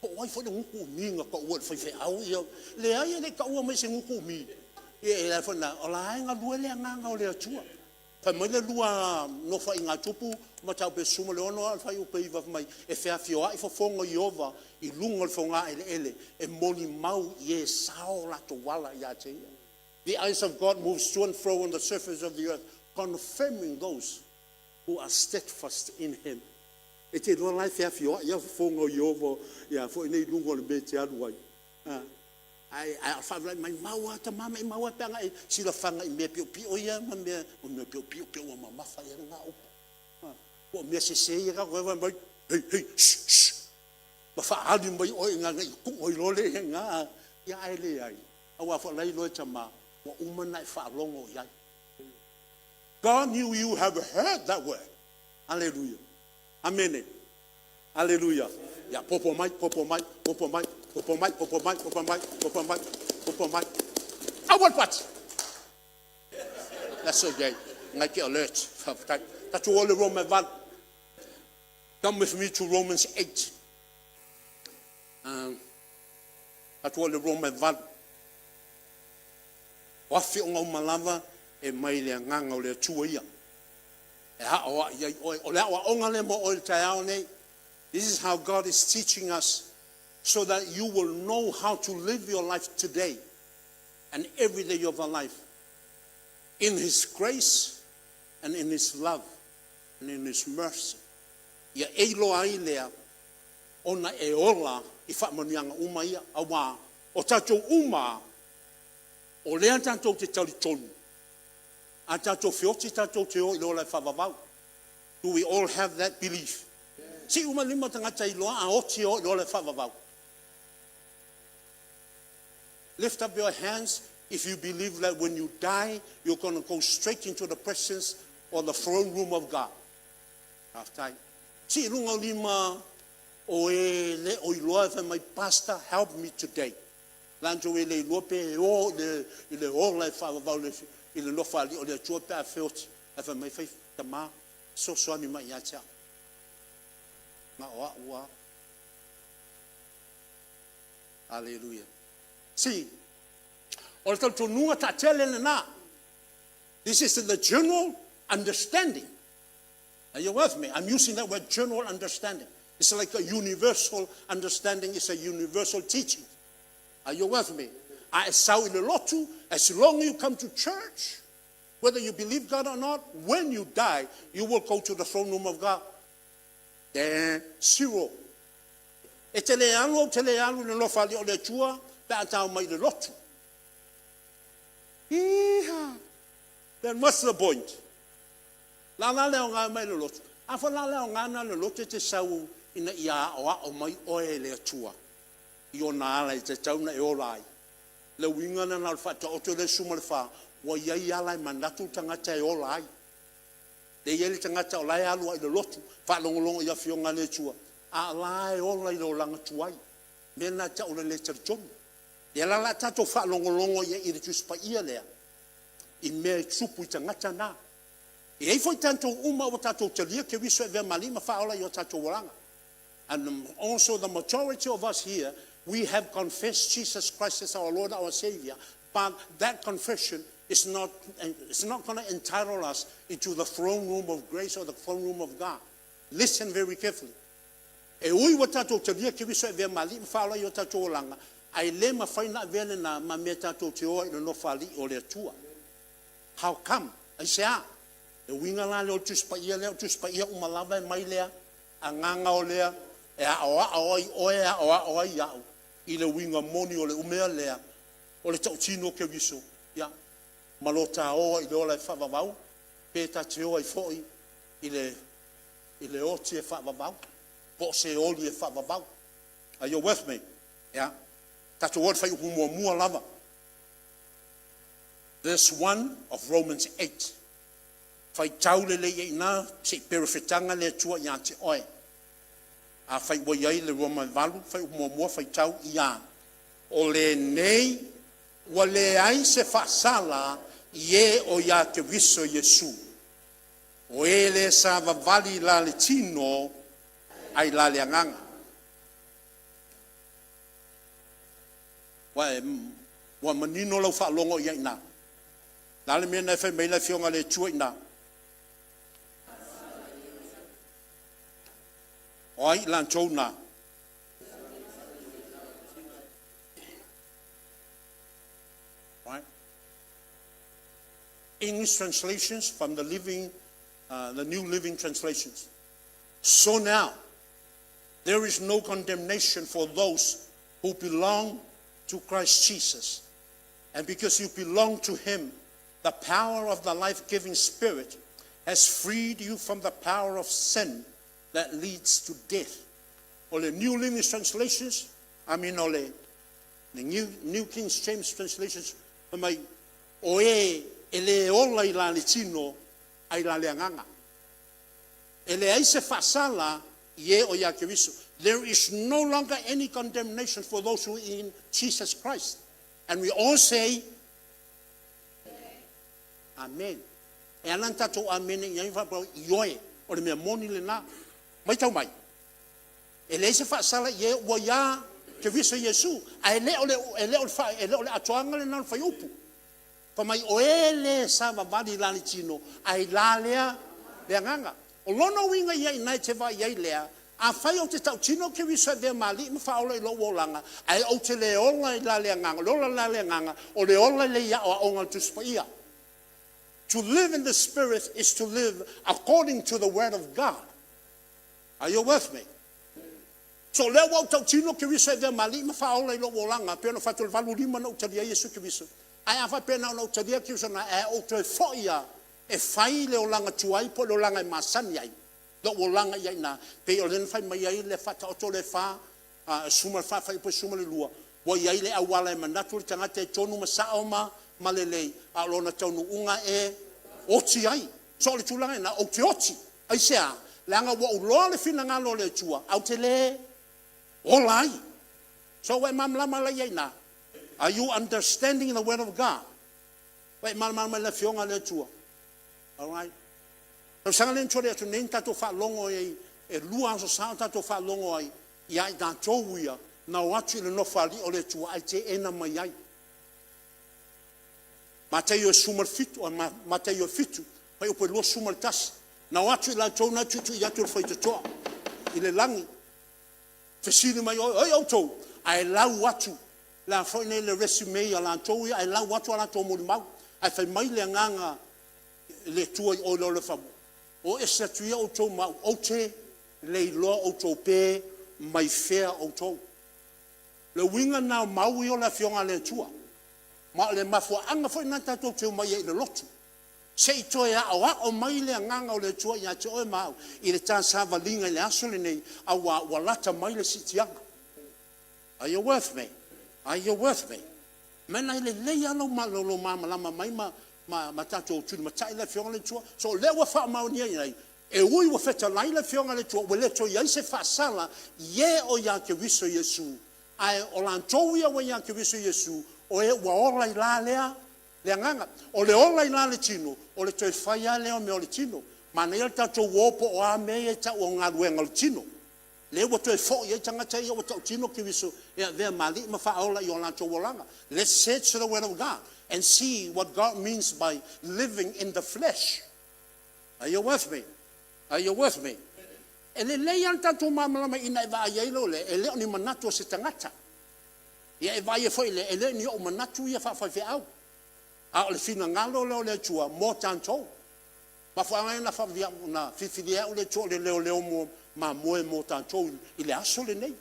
po o ai foi le gutu umi na taua e le faifeau ia. Leai, e le i taua mai e se gutu umi. Ia e foi na, o la e galue le agaga o le Atua. Fai mai le lua Nofoaiga a Tupu, mataupu e 16 a o le fuaiupu e 9 fai mai, e feafioai fofoga o Ieova i luga o le fogaeleele, e molimau i e sao o latou ala ia te ia. The eyes of God moves to and fro on the surface of the earth, confirming those who are steadfast in Him. E te iloa la e feafioai lava fofoga o Ieova ia foi nei i luga o le mea e te alu ai. Ae o le faalavelave, maimau lava tama, maimau lava pe ana e silafaga i mea piopio ia ma mea, o mea piopio pei ua mamafa i ai lena upu. Po o mea sese ia tatou te fai mai, hei, hei, shh, shh, ma faaali mai oe i ina ne i tuu ai loa lea i ina. Ia ae leai, aua foi o la e iloa e tama, ua uma ona e faalogo i ai. God knew you have heard that word. Hallelujah. Amene. Aleluia. Ia, popo mai, popo mai, popo mai, popo mai, popo mai, popo mai, popo mai, popo mai. Aua le pati. That's okay. Ngai te alert. Faafetai. Tatou o le Roma e 8. Come with me to Romans 8. Tatou o le Roma e 8. O afioga uma lava e mai le agaga o le Atua ia. E aoai ai oe. O le aoaoga lea mo oe i le taeao nei. This is how God is teaching us so that you will know how to live your life today and every day of our life in His grace and in His love and in His mercy. Ia e iloa ai lea ona e ola. i faamanuiaga uma ia, aua o tatou uma lava, o lea tatou te talitonu, a tatou feoti tatou te o i le ola e faavavau. Do we all have that belief? Sii uma le lima o tagata e iloa a oti e o i le ola e faavavau. Lift up your hands if you believe that when you die, you're going to go straight into the presence or the throne room of God. Faafetai. Sii i luga o lima o e le o iloa e fai mai, Pastor, help me today. Latou e le iloa pe o i le ola e faavavau i le Nofoalii o le Atua pe a feoti. Ae fai mai, fai, tama, fesoasoani mai ia te au. Na o au lava. Aleluia. See, o le talitonuga taatele lena. This is the general understanding. Are you with me? I'm using that word general understanding. It's like a universal understanding. It's a universal teaching. Are you with me? A e sau i le lotu, as long you come to church, whether you believe God or not, when you die, you will go to the throne room of God. There, zero. E te le alu ou te le alu i le alofa o le Atua pe a tau mai i le lotu. Iha! Then what's the point? La la le aoga mai le lotu. A foi la le aoga na le lotu e te sau ina ia aoao mai oe e le Atua i ona ala e tatau ona e ola ai. Le uiga lena o le Faataoto lea 14, ua i ai ala e manatu le tagata e ola ai. Lea e i ai le tagata o la e alu lava i le lotu, faalogologo i afioga a le Atua, a o la e ola i le olaga tuai. O le mea lena e tau o le le talitonu. Ia la o le a tatou faalogologo i ai i le Tusi Paia lea i mea e tupu i tagata na. E i ai foi tatou uma ua tatou talia Keriso e avea ma Alii ma Faaola i o tatou olaga. And also the majority of us here, we have confessed Jesus Christ as our Lord, our Savior, but that confession is not, it's not going to entitle us into the throne room of grace or the throne room of God. Listen very carefully. E ui ua tatou talia Keriso e avea ma Alii ma Faaola i o tatou olaga, ae le mafai ona avea lena ma mea tatou te o ai i le Nofoalii o le Atua. How come? Aisea? Le uiga la lea o le Tusi Paia lea, o Tusi Paia uma lava e aumai lea agaga o lea e aoao ai oe, aoao ai au i le uiga moni o le mea lea o le tautino o Keriso, ia, ma lo ta o ai i le ola e faavavau, pe ta te o ai foi i le oti e faavavau, po o se oli e faavavau. Are you with me? Yeah. Tatou o i le fuaiupu muamua lava. Verse 1 of Romans 8. Faitau lelei i ai i ina se i perofetaga le Atua ia te oe. Afai ua i ai le Roma 8, fuaiupu muamua, faitau ia. O lenei ua leai se faasala i e o ia Keriso Iesu. O e le savavali la le tino ae la le agaga. Ua, e, ua manino lau faalogo i ai i ina. O le a le mea na e fai mai ai le Afioga a le Atua i ina? O ai i latou na? Right? English translations from the New Living Translations. So now, there is no condemnation for those who belong to Christ Jesus. And because you belong to Him, the power of the life-giving Spirit has freed you from the power of sin that leads to death. O le New Living Translations, I mean o le New King James Translations, fai mai, o e e le ola i la le tino ae i la le agaga. E leai se faasala i e o ia Keriso. There is no longer any condemnation for those who are in Jesus Christ. And we all say, Amen. E ala ona tatou amene i ai faapea ioe, o le mea moni lena. Matau mai, e leai se faasala i e ua ia Keriso Iesu, ae le o le, e le o le, e le o le atoaga lena o le fuaiupu. Fai mai, o e le savavali i la le tino, ae i la lea le agaga. O lona uiga ia i ina e te vaai ai lea, afai ou te tautino Keriso e avea ma Alii ma Faaola i lou olaga, ae ou te le ola i la le agaga, o le ola i la le agaga, o le ola le i aoaoga o le Tusi Paia. To live in the Spirit is to live according to the Word of God. Are you with me? So o lea ua ou tautino Keriso e avea ma Alii ma Faaola i lou olaga, pei ona ou fai atu o le 85 na ou talia ai Iesu Keriso. Ae a faapea na ona ou talia Keriso ae ou toe foi lava e fai le olaga tuai po o le olaga e masani ai, lou olaga i ai i ina, pei o lea na fai mai ai le Faataoto lea e 4, 14 fuaiupu e 12, ua i ai le auala e manatu le tagata e tonu ma sao ma lelei, a o lona taunuuga e oti ai. So o le tulaga lena, ou te oti. Aisea? Leaga ua ou iloa le finagalo o le Atua, ae ou te le ola ai. So ua e malamalama la i ai i ina? Are you understanding the word of God? Ua e malamalama i le Afioga a le Atua? Alright. Tausaga lea na tuanai atu nei na tatou faalogo ai, e 2 aso sa o tatou faalogo ai ia i tatou ia na o atu i le Nofoalii o le Atua ae teena mai ai. Mataio 17, Mataio 7, fuaiupu e 21. Na o atu i latou na tuitui atu i le faitotoa i le lagi, fesili mai, oi outou, ae lau atu le a foi nei le resume a latou ia, ae lau atu a latou molimau. Ae fai mai le agaga i le Atua i o i le faguga, o ese atu ia outou ma au, ou te le iloa outou pe mai fea outou. O le uiga lena o mau ia o le Afioga a le Atua. Ma o le mafuaaga foi lena tatou te omai ai i le lotu, se i toe aoao mai le Agaga o le Atua ia te oe ma au i le ta savaliga i le aso lenei, aua ua lata mai le siitiaga. Are you with me? Are you with me? Mea lena e lelei lava lou malamalama mai ma tatou tulimatai le Afioga i le Atua. So o lea ua faamaonia i ai, e ui ua fetalai le Afioga i le Atua, ua le toe i ai se faasala i e o ia Keriso Iesu, ae o latou ia ua ia Keriso Iesu, o e ua ola i la lea le agaga. O le ola i la le tino, o le toe fai lava lea o mea o le tino. Manaia le tatou o po o a mea ia e tau o galuega o le tino, lea ua toe foi ai tagata ia ua tautino Keriso e avea ma Alii ma Faaola i o latou olaga. Let's search the word of God and see what God means by living in the flesh. Are you with me? Are you with me? E lelei lava le tatou malamalama ina e vaai ai loa lea, e le o ni manatu o se tagata. Ia e vaai ai foi lea, e le o ni ou manatu ia faafaifeau, a o le finagalo lea o le Atua mo tatou. Mafuaaga lea na filifilia ai au e le Atua o le leoleo mo mamoe mo tatou i le aso lenei.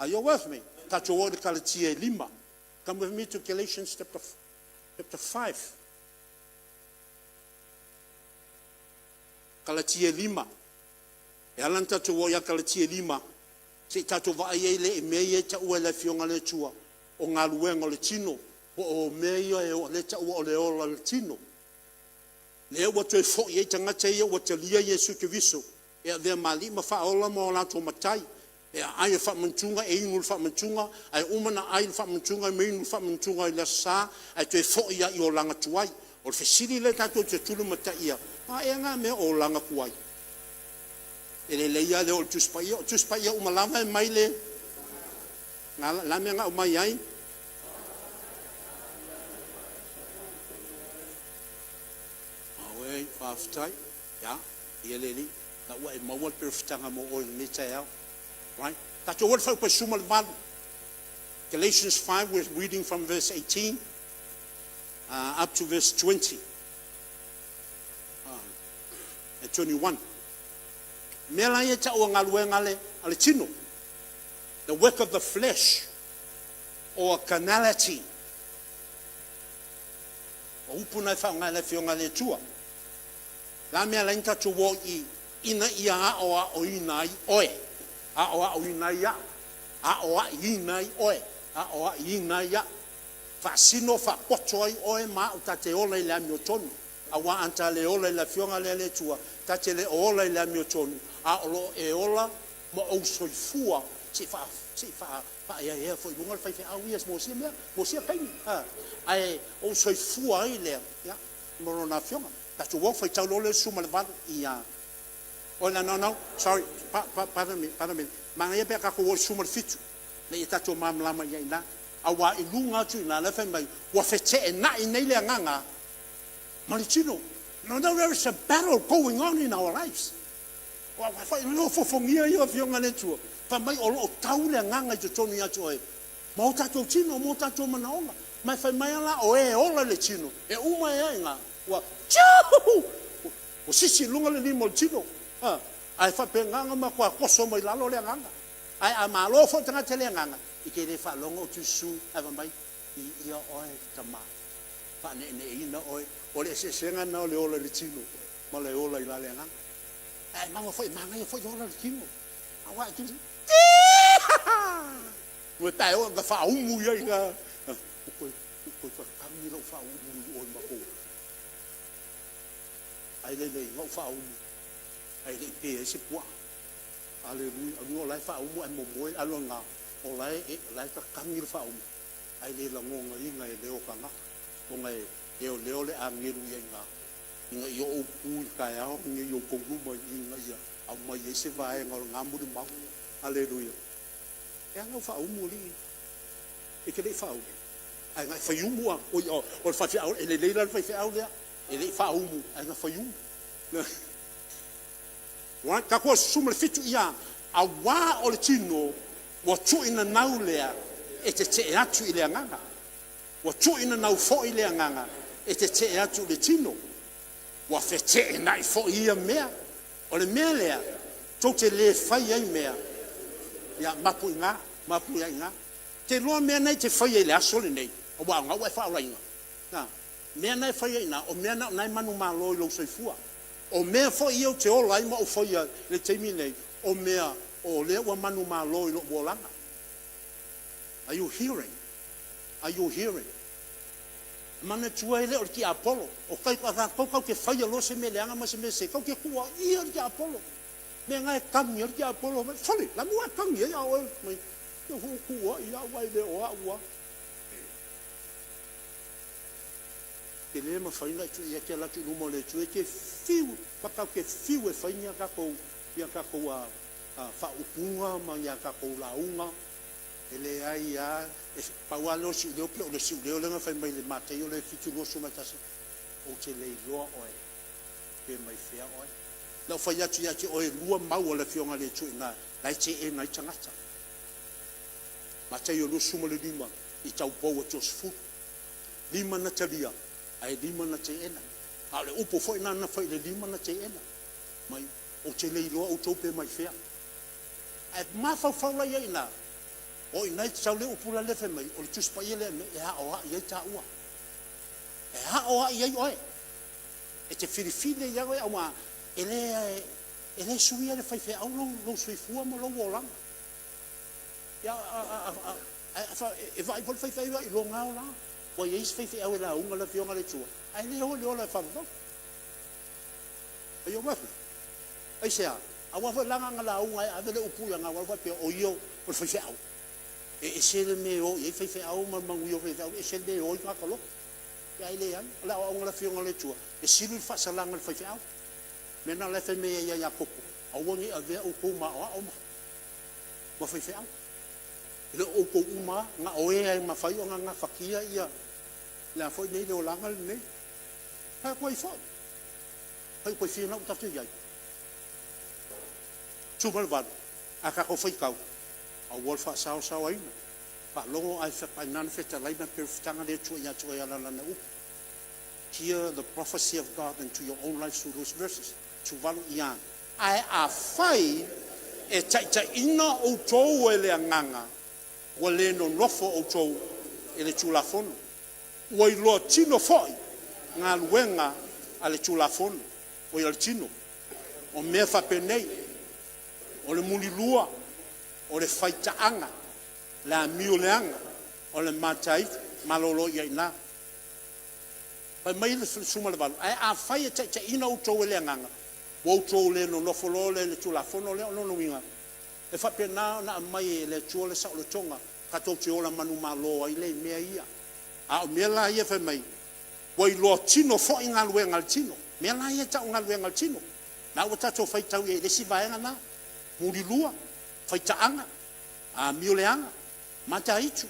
Are you with me? Tatou o i le Kalatia e 5. Come with me to Galatians chapter 5. Kalatia e 5. E ala ona tatou o ia Kalatia e 5, se i tatou vaai ai lea i mea ia e taua e le Afioga a le Atua, o galuega o le tino, po o mea ia o lea e taua o le ola o le tino. Lea ua toe foi ai tagata ia ua talia Iesu Keriso e avea ma Alii ma Faaola ma o latou Matai. E aai i le faamantuga, e inu i le faamantuga, ae uma ona ai le faamantuga ma inu le faamantuga i le Aso Sa, ae toe foi lava i olaga tuai. O le fesili lea tatou te tulimataia, o a ea na mea o olaga tuai? E lelei lava le o i le Tusi Paia. O Tusi Paia uma lava e mai le... O le a le mea na aumai ai? Auē, faafetai. Ia, ia le Alii, la ua e maua le perofetaga mo oe i lenei taeao. Right? Tatou o i le fuaiupu e 18. Galatians 5, we're reading from verse 18 up to verse 20 and 21. Mea la ia e taua galuega a le tino. The work of the flesh or carnality. O upu na e faaaoga e le Afioga a le Atua. La mea la tatou o i ina ia aoaoina ai oe, aoaoina ai au, aoaiina ai oe, aoaiina ai au. Faasino faapoto ai oe ma au ta te ola i le amiotonu. Aua a ta le ola i le Afioga lea a le Atua, ta te le o ola i le amiotonu, a o lo o e ola ma ou soifua se i faaeaea foi i luga le faifeau ia mo sia mea, mo sia taimi. Ae ou soifua ai lea, ia, mo lona Afioga. Tatou o faitau loa lea le 18 ia... Oh, no, no, no, sorry, pardon me, pardon me. Manaia pe a tatou o i le 17, ina ia tatou malamalama i ai i ina. Aua i luga atu i ina, la e fai mai, ua feteenai nei le agaga ma le tino. No, no, there is a battle going on in our lives. Ua fofogia ia Afioga a le Atua, fai mai o lo o tau le agaga i totonu ia te oe, ma o tatou tino, ma o tatou manaoga. Ma e fai mai la o e ola i le tino, e uma ea i ina, ua tchuu, ua sisi i luga le lima o le tino. Ae faapena ona matua toso mai lalo le agaga. Ae a malo foi le tagata i le agaga, e te le faalogo o tususu ae fai mai, Viia oe Tama, faaneeneeina oe. O le eseesega lena o le ola i le tino ma le ola i la le agaga. Ae maua foi, e manaia foi le ola i le tino. Aua e te Ua tae o na faaumu i ai ina. Ua toe tatagi lau faaumu i o i matou. Ai lele ina ou faaumu, ae le i pe ai se puaa. Aleluia. O la e faaumu ae momoe alo na, o la e, o la e tatagi le faaumu, ae le lagonaina e leo o tagata, ona e leoleo le agelu i ai i ina, ina ia ou tu i le taeao lenei i outou luma ina ia aumai ai se vaega o lena molimau. Aleluia. E ala ou faaumu alii, e te le i faaumu, ae na e fai umu a, oi o le faifeau, e lelei la le faifeau lea, e le i faaumu ae na fai umu. Right, tatou 17 ia, auā o le tino ua tuuinanau lea e tetee atu i le agaga, ua tuuinanau foi le agaga e tetee atu i le tino, ua feteenai foi ia mea. O le mea lea tou te le fai ai mea, ia mapu i ina, mapu i ina. Te iloa mea na e te faia i le aso lenei, aua o lena ua e faaolaina, a, mea na e faia i ina, o mea na o lena e manumalo i lou soifua. O mea foi ia ou te ola ai ma ou faia i le taimi lenei, o mea o lea ua manumalo i lou olaga. Are you hearing? Are you hearing? Manatua e le o le tiapolo. O kai, a tatou tatou te faia loa se mea leaga ma se mea sese, tatou te tuuaia le tiapolo. Mea na e tagi ai le tiapolo, fai mai, sole, la mua e tagi ai a o oe, mai, se ua ou tuuai lava aua e le o au lava. E le mafai ona e tu, e te alu atu i luma o le Atua e te fiu, ma tatou te fiu e fai ni a tatou, ni a tatou faaupuga ma ni a tatou lauga, e leai lava, e pau lava lea o le siuleo pei o le siuleo lea na fai mai i le Mataio lea 7:21, Ou te le iloa oe, pe mai fea oe. Na ou fai atu ia te oe, e lua mau a le Afioga a le Atua i ina, la e teena ai tagata. Mataio 25 i tau pou atu o 10. Lima na talia, ae lima na teena. A o le upu foi lena na fai i le lima na teena mai, Ou te le iloa outou pe mai fea. Ae mafaufau la i ai i ina, o i ina e tatau le upu la lea fai mai, o le Tusi Paia lea e aoai ai taua. E aoai ai oe. E te filifili ai oe aua e le, e le suia e le faifeau lou, lou soifua ma lou olaga. Ia, a, a, a, a, e vaai foi le faifeau i lona ola. Ua i ai isi faifeau e lauga le Afioga i le Atua, ae le o i le ola e faavavau. Aisea? Aua foi la na ona lauga e ave le upu i aga faapea o ia o le faifeau. E ese le mea e o i ai faifeau ma le manuia o faifeau, ese le mea e o ai tagata loto. Ae leai, o le aoaoga a le Afioga a le Atua, e sili le faasalaga i le faifeau. O le mea lena o la e fai mai ai ia Iakopo, aua ne i avea outou ma aoao ma faifeau. E le o outou uma lava, na o e lava e mafai ona gafatia ia le a foi nei le olaga lenei. Fai atu ai foi. Fai atu ai fia na ua tatou i ai. 18, a tatou faitau, aua le faasaosaoaina, faalogo ae faapena ona fetalai ma perofetaga le Atua ia te oe e ala i Lana upu. Hear the prophecy of God into your own life through those verses. 18 ia, ae afai e taitaiina outou e le Agaga, ua le nonofo outou i le Tulafono. Ua iloa tino foi galuega a le Tulafono, oi a le tino, o mea faapenei, o le mulilua, o le faitaaga, le amio leaga, o le mataitu, malolo i ai i ina. Fai mai le 18, ae afai e taitaiina outou e le Agaga, ua outou le nonofo loa lea i le Tulafono lea. O lona uiga, e faapena ona aumai e le Atua le saolotoga, tatou te ola manumalo ai lea i mea ia. A o mea la ia fai mai, ua iloa tino foi galuega a le tino. Mea la ia e tau o galuega a le tino, la ua tatou faitau i ai i le isi vaega lena, mulilua, faitaaga, amio leaga, mataitu.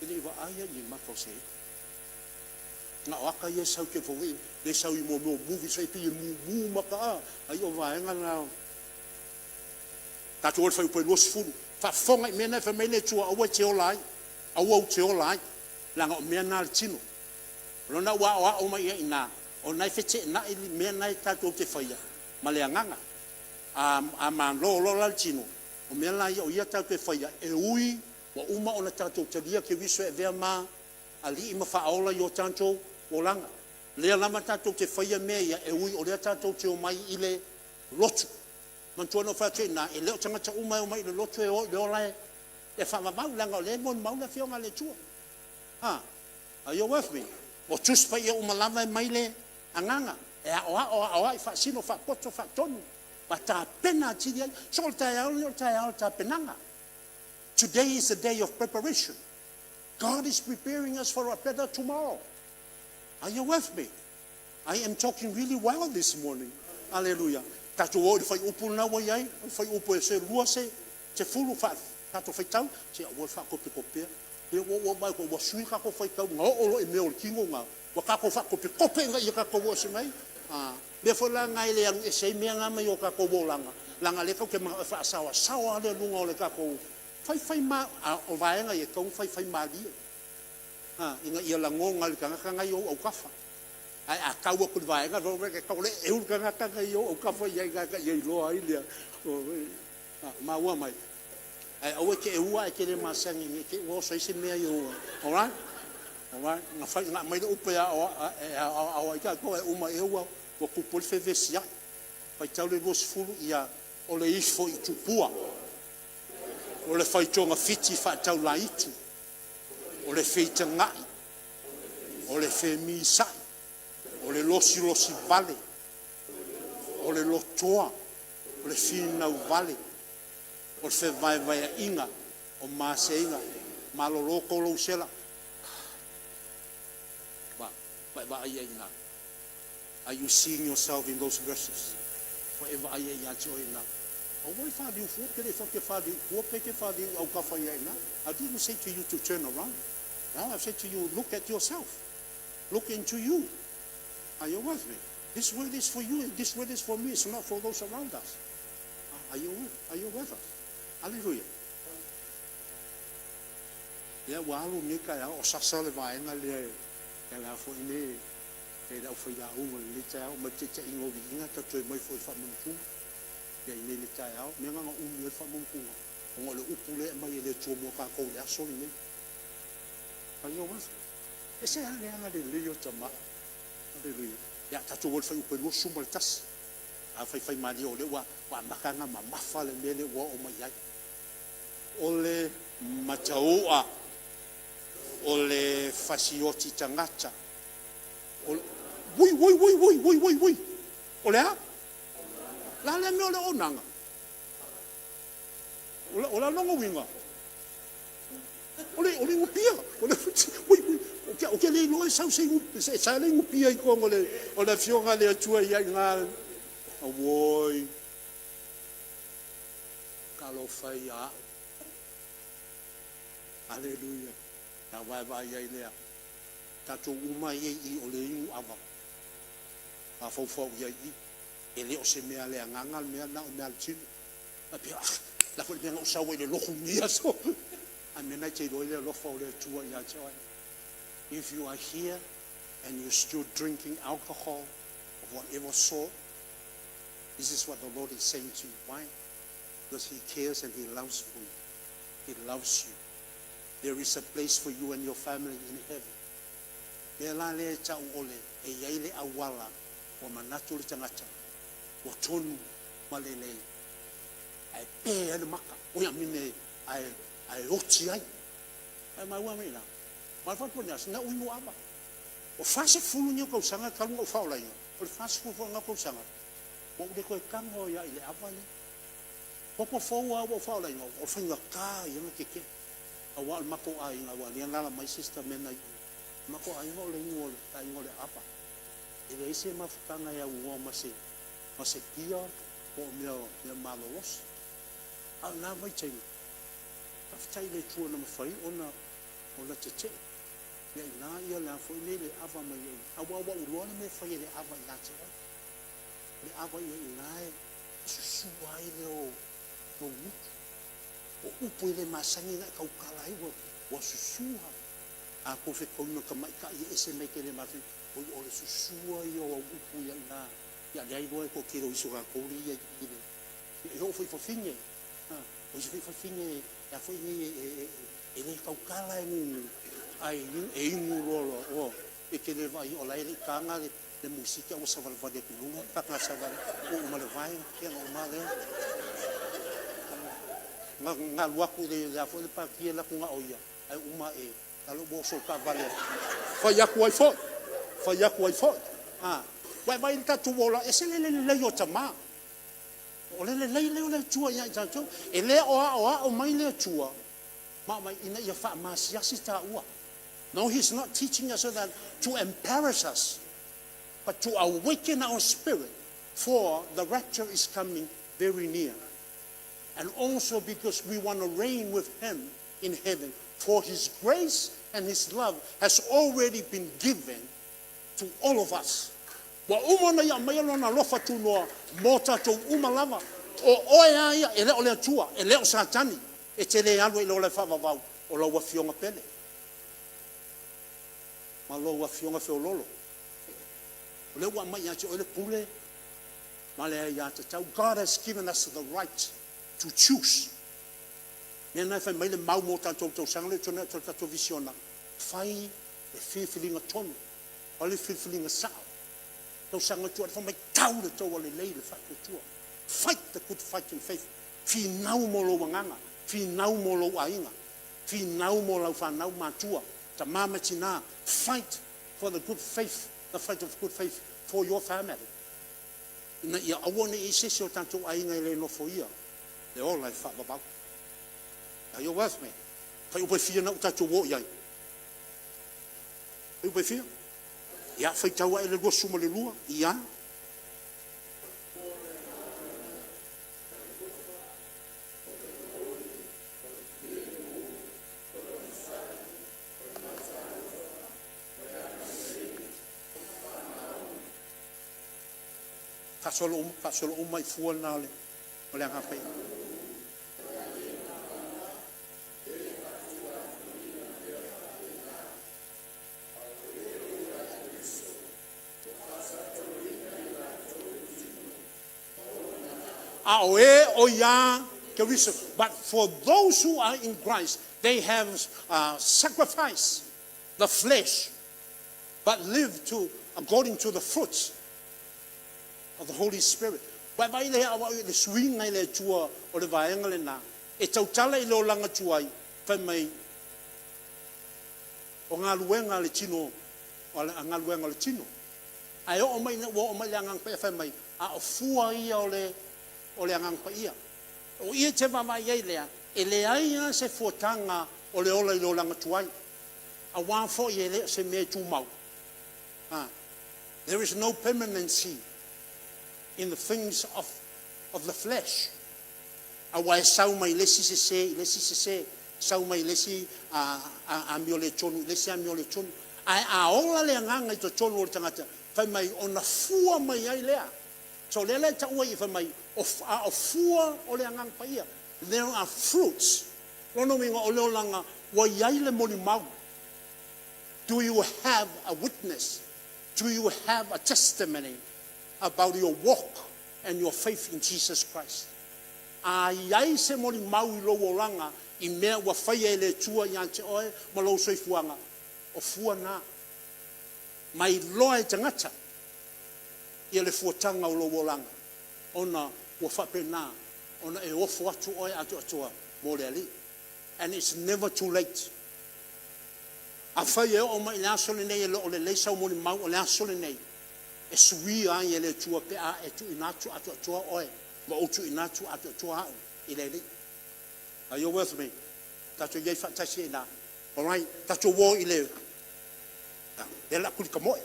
E le i vaai lava i ni maka o se Na o aka ia e sau te lea e sau i mo mea o movies e pei e mumu maka a, ai o vaega na o tatou o i le fuaiupu e 20. Faafofoga i mea na e fai mai le Atua aua e te ola ai, aua ou te ola ai, leaga o mea na a le tino. O lona ua aoao mai i ai i ina, o lena e feteenai mea na e tatou te faia ma le agaga. A malo loa la le tino, o mea la ia o ia tatou te faia, e ui ua uma ona tatou talia Keriso e avea ma Alii ma Faaola i o tatou olaga. O lea lava tatou te faia mea ia, e ui o lea tatou te omai i le lotu. Manatua na ou fai atu i ina, e le o tagata uma e omai i le lotu e o i le ola e faavavau, leaga o lea e molimau le Afioga a le Atua. Are you with me? O Tusi Paia uma lava e mai le Agaga, e aoao, aoai, faasino, faapoto, faatonu, ma tapena atili ai. So o le taeao lenei o le taeao o le tapenaga. Today is a day of preparation. God is preparing us for a better tomorrow. Are you with me? I am talking really well this morning. Aleluia. Tatou o i le fuaiupu lena ua i ai, o le fuaiupu e 2 se 10 tatou faitau, se aua le faatopetopea. Lea ua ou vaai atu ua sui le tatou faitau na oo loa i mea o le tino na, ua tatou faatopetope ina ia tatou o ese mai. A mea foi la lena e le alu ese ai mea na mai o tatou olaga, leaga o lea tatou te mananao e faasaoasaoa le aluga o le tatou faifai ma, a o vaega ia e tatau ona faifai malie, ina ia lagona e le tagata na i ou autafa. Ae a tau atu i le vaega lea, e tau le eu le tagata na i ou autafa i ai i ina ia iloa ai lea. Maua mai? Ae aua e te eua ae te le masani ne i te i ua oso ai se mea i ou. Alright? Alright? Na fai, na aumai le upu e aoao ai tatou, ae uma ea ua tupu ai le fevesiai. Faitau le 20, ia, o le ifo i tupua, o le fai togafiti faataulaitu, o le feitagai, o le femisa'i, o le losilosi vale, o le lotoa, o le finau vale, o le fevaevaea'iga, o maseiga. Malolo to lou sela. Ua e vaai i ai i ina? Are you seeing yourself in those verses? Ua e vaai ai ia te oe i ina? Aua e faliu fua, ou te le i fai atu e faliu i tua pe e te faliu i autafa i ai i ina. I didn't say to you to turn around. No, I said to you, look at yourself. Look into you. Are you with me? This word is for you and this word is for me. It's not for those around us. Are you with us? Hallelujah. Ia, ua alu lenei taeao o sasa le vaega lea e ala foi nei e le aufailauga i lenei taeao mai le taitaiga o viiga tatou toe mai foi i le faamanutuga ia i nei le taeao. Mea na na umi ai le faamanutuga ona o le upu lea e aumai e le Atua mo tatou i le aso lenei. Are you with me? E ese lava le agalelei o Tama. Aleluia. Ia, tatou o i le fuaiupu e 21. A faifaimalie o lea ua amata ona mamafa le mea lea ua oo mai i ai. O le mataua, o le fasioti tagata, o le... Ui, ui, ui, ui, ui, ui, ui! O le a? O le a lea mea o le oonaga? O le a lona uiga? O le inupia. O le, ui, ui, ou te le iloa e sau se e sa le inupia i totonu o le, o le Afioga a le Atua i ai i ina. Auoi, talofa e ia au. Aleluia. A vaavaai ai lea. Tatou uma ia i i o le inu ava. Mafaufau i ai i i. E le o se mea a le agaga le mea lena, o le mea a le tino. Faapea, ah, o le a foi le mea na ou sau ai i le lotu i lenei aso? A mea lena e te iloa ai le alofa o le Atua ia te oe. If you are here and you're still drinking alcohol of whatever sort, this is what the Lord is saying to you. Why? Because He cares and He loves for you. He loves you. There is a place for you and your family in heaven. Mea la lea e tau o le e i ai le auala ua manatu le tagata ua tonu ma lelei ae pe ai le maka, oi amine ae ae oti ai. Ae maua mai ina, ma le fatu ane na ui ava. O 40 nei o tausaga talu na ou faaolaina, o le 40 foi lena o tausaga, ua ou le toe tago ai lava i le ava lea. Toto fou lava ua ou faaolaina, o le faigata ia ona tetee. Aua o le matou aiga, aua o lea e alaala mai sister Mena i i, o le matou aiga o le inu o le aiga o le ava. E leai se mafutaga e aunoa ma se ma se pia po o mea mea malolosi. A o lena vaitaimi, faafetai i le Atua na mafai ona ona tetee. Ia i ina ia le a foi nei le ava mai ai, aua ua ou iloa le mea e fai e le ava ia te oe. O le ava ia i ina e susua ai le o lou gutu. O upu e le masani ona e tautala ai ua ua susua. A tou fetauina tamaitai e ese mai e te le masani, oi o le susua ia o au upu ia i ina, ia lea iloa e toatele o isi o tatou lea e i ai i i le. E oo foi i fafine, o isi foi fafine e a foi nei e le tautala e gugu, ae e inu loa loa, e te le vaaia o la e le i taina le musiki ae ua savalivali atu i luga, faatoa savali, ua uma le vae ona uma lea. Na alu atu i le a foi le pati e alu atu na o ia, ae uma ae, lale ua oso i le taavale e fai atu ai foi, fai atu ai foi. Ua e vaai i le tatou ola, e ese le lelei o tama. O le lelei lea o le Atua ia i tatou. E le o aoao mai le Atua ma aumai ina ia faamasiasi taua. No, He's not teaching us so that to embarrass us, but to awaken our spirit, for the rapture is coming very near. And also because we want to reign with Him in heaven, for His grace and His love has already been given to all of us. Ua uma ona ia aumaia Lona alofa tunoa mo tatou uma lava. O oe lava ia, e le o le Atua, e le o Satani, e te le alu ai i le ola faavavau, o lau afioga pele ma lou afioga feoloolo. O lea ua aumai ia te oe le pule ma le aiatatau. God has given us the right to choose. Lea na fai mai le mau mo tatou tausaga lea ua tuanai atu o le tatou visiona, fai le filifiliga tonu, fai le filifiliga sao. Tausaga ua tuanai, fai mai tau le taua lelei le faatuatua. Fight the good fight in faith. Finau mo lou agaga, finau mo lou aiga, finau mo lau fanau matua, tama ma tina. Fight for the good faith, the fight of good faith for your family. Ina ia aua ne i i ai se isi o tatou aiga e le nofoia le ola e faavavau. Are you with me? Fuaiupu e fia lena ua tatou o i ai? Fuaiupu e fia? Ia, faitau ae le 22. Ia. Faasolo uma, faasolo uma i fua na o le Agaga Paia. A o e o iā Keriso. But for those who are in Christ, they have sacrificed the flesh, but live to according to the fruits of the Holy Spirit. Ua e vaai lea i le suiga i le Atua o le vaega lena, e tautala i le olaga tuai, fai mai o galuega a le tino, o galuega o le tino. Ae oo mai ina ua oo mai i le Agaga Paia, fai mai, a o fua ia o le o le Agaga Paia. O i e te vaavaai ai lea, e leai lava se fuataga o le ola i le olaga tuai, aua foi e le o se mea e tumau. There is no permanency in the things of the flesh. Aua e sau mai le isi sese i le isi sese, sau mai le isi amioletonu i le isi amioletonu. Ae a ola le agaga i totonu o le tagata, fai mai ona fua mai ai lea. So o lea la e taua i i fai mai, a o fua o le Agaga Paia. There are fruits. Lona uiga o le olaga ua i ai le molimau. Do you have a witness? Do you have a testimony about your walk and your faith in Jesus Christ? A i ai se molimau i lou olaga i mea ua faia e le Atua ia te oe ma lou soifuaga, o fua na. Mai loa e tagata ia le fuataga o lou olaga, ona ua faapena ona e ofo atu oe atoatoa mo le Alii. And it's never too late. Afai e oo mai i le aso lenei e le o lelei sau molimau, o le aso lenei e suia ai e le Atua pe a e tuuina atu atoatoa oe ma ou tuuina atu atoatoa au i le Alii. Are you with me? Tatou i ai faatasi ai i ina. Alright, tatou o i le, lea o le a tulitamoe.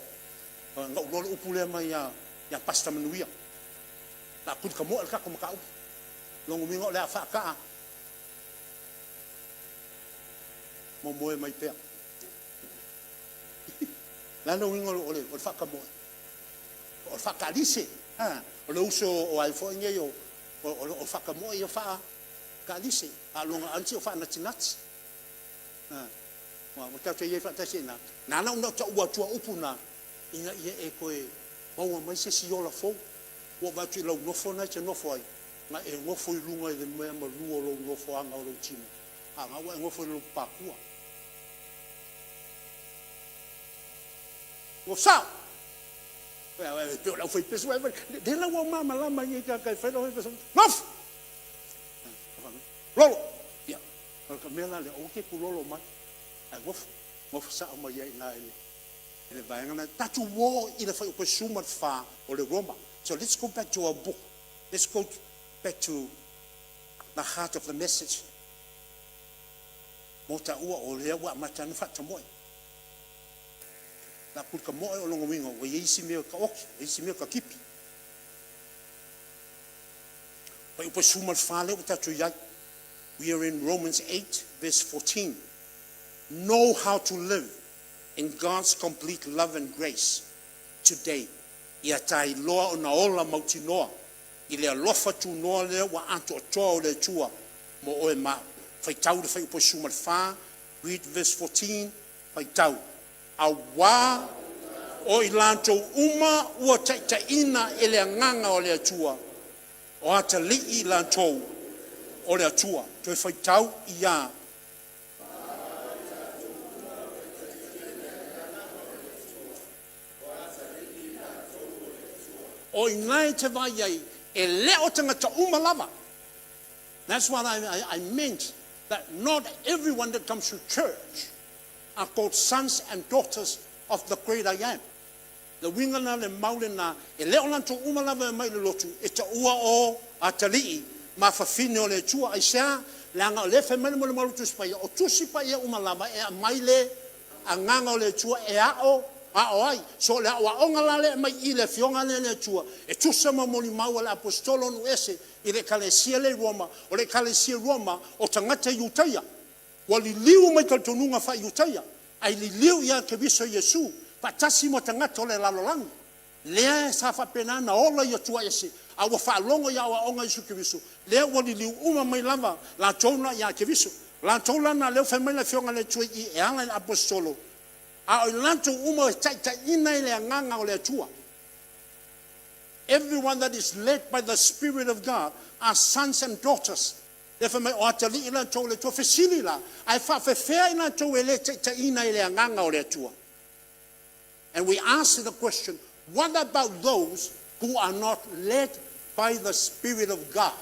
Na ou iloa le upu lea mai ia Pastor Manuia. O le a tulitamoe le tatou mataupu. O lona uiga o le a faataa momoe mai pea. O le a le uiga o le faatamoe? O le faatalise. O le uso o ai foi nei o le faatamoe ia faatalise. A o lona aunty o faanatinati. Ua tatou i ai faatasi i ina. Na ala ona ou taua atua upu na, ina ia e toe maua mai se isi ola fou. Ua ou vaai atu i lau nofo lena e te nofo ai, Na e nofo i luga i le mea malua o lou nofoaga o lou tino, a na ua e nofo i le lotopatua. Ua sao! E pei o le aufaipesu, lea la ua ou malamalama ai nei i tagata e fai le aufaipesu, nofo! Lolo! Ia, o le mea la lea, aua te tulolo mai, ae nofo, nofo sao mai ai i ina i le vaega lena. Tatou o i le fuaiupu 14 o le Roma. So let's go back to our book. Let's go back to the heart of the message. Mo taua o lea ua amata ona faatamoe. La pulika moe o lona uiga ua i ai isi mea e taoti, ua i ai isi mea e tatipi. Fuaiupu 14 lea ua tatou i ai. We are in Romans 8 verse 14. Know how to live in God's complete love and grace today. Ia tailoa ona ola mautinoa i le alofa tunoa lea ua atoatoa o le Atua mo oe ma au. Faitau le fuaiupu 14, read verse 14, faitau. Auā o i latou uma ua taitaiina e le Agaga o le Atua, o atalii latou o le Atua. Toe faitau ia. O i ina e te vaai ai, e le o tagata uma lava. That's what I meant, that not everyone that comes to church are called sons and daughters of the great I Am. Le uiga lena, le mau lena, e le o latou uma lava e omai i le lotu e taua o atalii ma fafine o le Atua. Aisea? Leaga o lea e fai mai le molimau a le Tusi Paia, o Tusi Paia uma lava e aumai le Agaga o le Atua e ao ao ai. So o le aoaoga la lea e aumai i i le Afioga lea a le Atua, e tusa ma molimau a le Aposetolo o nuu ese i le Ekalesia lea i Roma, o le Ekalesia i Roma o tagata Iutaia, ua liliu mai talitonuga faa-Iutaia, ae liliu ia Keriso Iesu faatasi ma tagata o le lalolagi. Lea sa faapena ona ola i Atua ese, a ua faalogo i aoaoga a Iesu Keriso, lea ua liliu uma mai lava latou la ia Keriso. Latou la na lea ua fai mai le Afioga a le Atua i i e ala i le Aposetolo, a o i latou uma e taitaiina i le Agaga o le Atua. Everyone that is led by the Spirit of God are sons and daughters. Lea fai mai o atalii latou o le Atua. Fesili la, ae faafefea i latou e le taitaiina i le Agaga o le Atua? And we ask the question, what about those who are not led by the Spirit of God?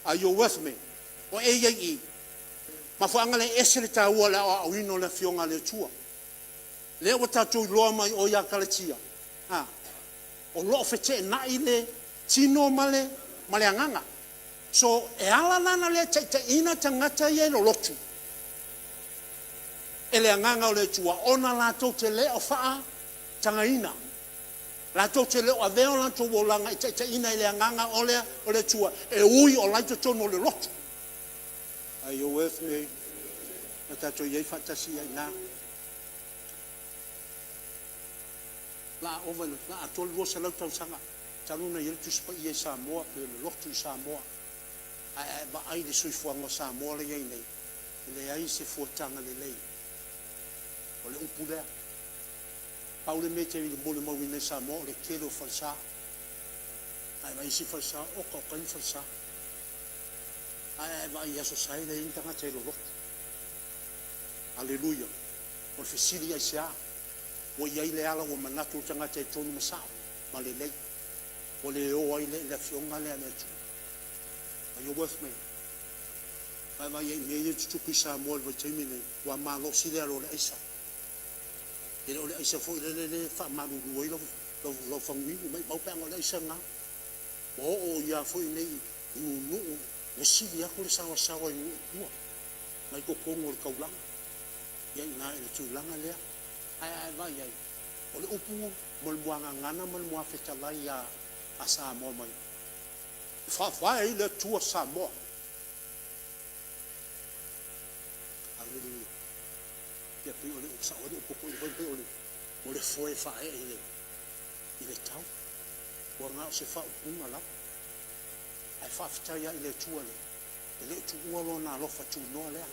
Are you with me? O e i ai i mafuaaga lea e ese le taua o le aoaoina o le Afioga a le Atua. Lea ua tatou iloa mai o ia Kalatia, a, o lo o feteenai le tino ma le, ma le agaga. So, e ala la ona le taitaiina tagata ia i le lotu e le Agaga o le Atua, ona latou te le o faatagaina, latou te le o avea o latou olaga e taitaiina i le Agaga o le, o le Atua, e ui o la e i totonu o le lotu. Are you with me? Na tatou i ai faatasi i ina. La ova i le, la atoa le 200 tausaga talu ona i ai le Tusi Paia i Samoa, pe o le lotu i Samoa. Ae a e vaai i le soifuaga o Samoa la e i ai nei, e leai se fuataga lelei. O le upu lea. Pau le mea e te molimauina i Samoa o le tele o falesa. A e vaai i isi falesa, oka oka ai ni falesa. Ae a e vaai i Aso Sa e leai ni tagata e loloto. Aleluia! O le fesili aisea? Ua i ai le ala ua manatu le tagata e tonu ma sao ma lelei. Ua le o ai le Afioga lea a le Atua. Are you with me? Vaavaai ai i mea ia e tutupu i Samoa i le vaitaimi lenei, ua malosi le alo o le aisa. E le o le aisa foi lele lea e faamalulu ai lau, lau, lau faguinu, maimau pe ana o le aisa lena. Ua oo ia foi nei i nuu, ua sili atu le saoasaoa i nuu i tua, mai totonu o le taulaga. Ia i ina i le tulaga lea. Ae a e vaai i ai, o le upu mo le muagagana ma le muafetalai a, a Samoa mai, e faavae ai le Atua Samoa. Aleluia. Ia pei o le sao ai le upu a toeaiina foi pei o le o le foe faaee i le i le tau. Ua na o se faaupuga lava. Ae faafetai lava i le Atua le e le o tuua Lona alofa tunoa lea.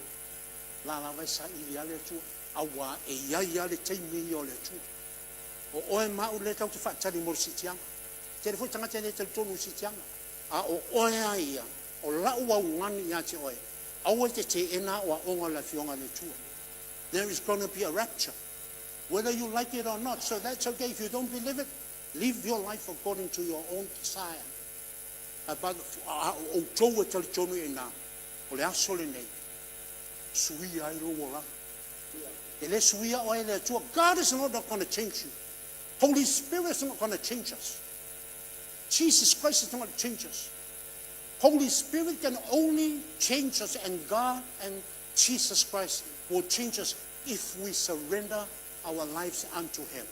O la lava e saili lava le Atua, auā e i ai lava le taimi ia o le Atua. O oe ma au lea tatou te faatali mo le siitiaga. Tele foi tagata e le talitonu i le siitiaga. A o oe lava ia, o la'u augani ia te oe, aua e te teena aoaoga a le Afioga a le Atua. There is going to be a rapture, whether you like it or not. So that's okay. If you don't believe it, live your life according to your own desire. But a o outou e talitonu i ina, o le aso lenei, suia ai lou olaga. E le suia oe e le Atua. God is not going to change you. Holy Spirit is not going to change us. Jesus Christ is not going to change us. Holy Spirit can only change us, and God and Jesus Christ will change us if we surrender our lives unto Him.